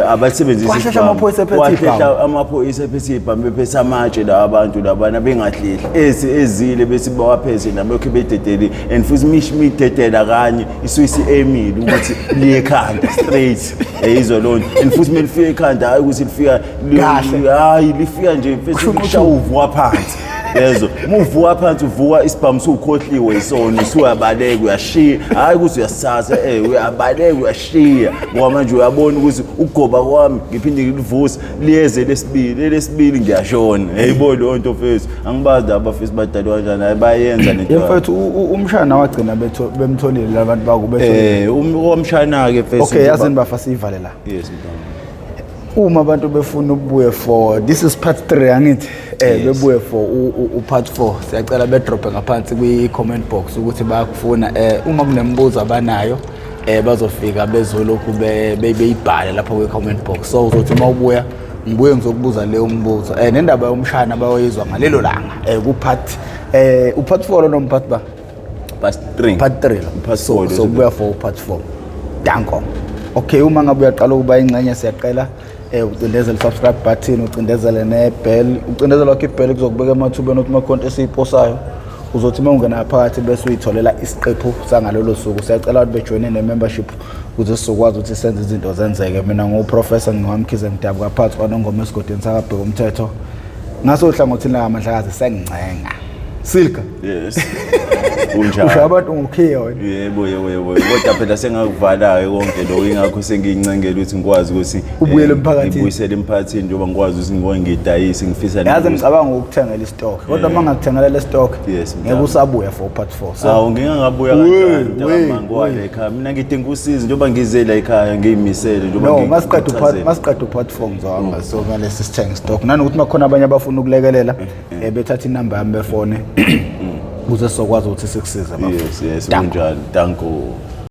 abalisebenzisi. Kwahlehla isibhamu. Amaphoyisa ephethe Kwahlehla ibhamu. Amaphoyisa ephethe ibhamu, bephethe amatshe lawa, abantu labana bengahlehli ezi ezile bese bawaphethe nabo lokhu bededele, and futhi midedela kanye isuke isi-emile ukuthi liye ekhanda straight, yizwa loo nto, and futhi melifika ekhanda, hhayi ukuthi lifika Kahle. Hhayi, lifika nje mfethu, Kusho likushaya uvuka phansi, yezwa, uma uvuka phansi uvuka isibhamu suwukhohliwe isona, usuyabaleka uyashiya, hhayi ukuthi uyasithatha, uyabaleka uyashiya, ngoba manje uyabona ukuthi ukugoba kwami ngiphinde ngilivuse liyeze lesibili, elesibili ngiyashona, yayibo leyo nto mfethu, angibazi laba bafisi badalwa kanjani, hayi bayenza lento yabo. Mfethu, umshana wagcina bemtholile labantu bakubetholile? Umshana-ke mfethu. Okay, yazini bafa, siyivale la. Yes, mntwana. Uma abantu befuna ukubuye for, this is part 3 angithi, Yes. bebuye for u part 4, siyacela bedrope ngaphansi kwi comment box ukuthi bayakufuna. Uma kunemibuzo abanayo, bazofika bezolokhu beyibhale lapho kwi comment box, so uzothi uma ubuya ngibuye ngizokubuza leyo mbuzo, nendaba yomshana bayoyizwa ngalelo langa, ku part u part 4 noma part ba? Part 3. Part 3 lo. Part So 4. so kubuya for part 4. Danko. Okay, uma ngabe uyaqala ukuba ingxenye, siyaqela ucindezele subscribe button, ucindezele ne-bell, ucindezele wakho i-bell kuzokubeka emathubeni ukuthi makhonto esiyiposayo uzothi uma ungena phakathi bese uyitholela isiqephu sangalolo suku. Siyacela ukuthi bejoyine ne-membership ukuze sizokwazi ukuthi senze izinto zenzeke. Mina nguprofessor ngiwamkhize, ngidabuka phakathi kwaNongoma esigodini sakabheka umthetho ngasohlangothini lakaMandlakazi. Sengincenga silka. Yes, kunjalo. Usho abantu ngokhiya wena. Yebo, kodwa phela sengakuvala-ke konke lokho, ingakho sengiyincengela ukuthi ngikwazi ukuthi Ubuyele emphakathini. Ngibuyisele emphakathini, njengoba ngikwazi ukuthi ngikwazi ngidayise, ngifisa Yazi, ngicabanga ukukuthengela istock, kodwa uma ngakuthengela le stock Yes, ngeke mntana. usabuya for part 4, so Awu, ngingangabuya We, kanjani we, mntakamangwale we. ekhaya? Mina ngidinga usizo njengoba ngize la ekhaya ngiyimisele njengoba No, masiqeda upart ngichazela. Masiqeda upart 4 ngizohamba, so ngalesi sithenga stock, nanokuthi makhona abanye abafuna ukulekelela, bethatha inamba yami befone ukuze sizokwazi ukuthi sikusize, bafo. Yes. Danko. Kunjalo, danko.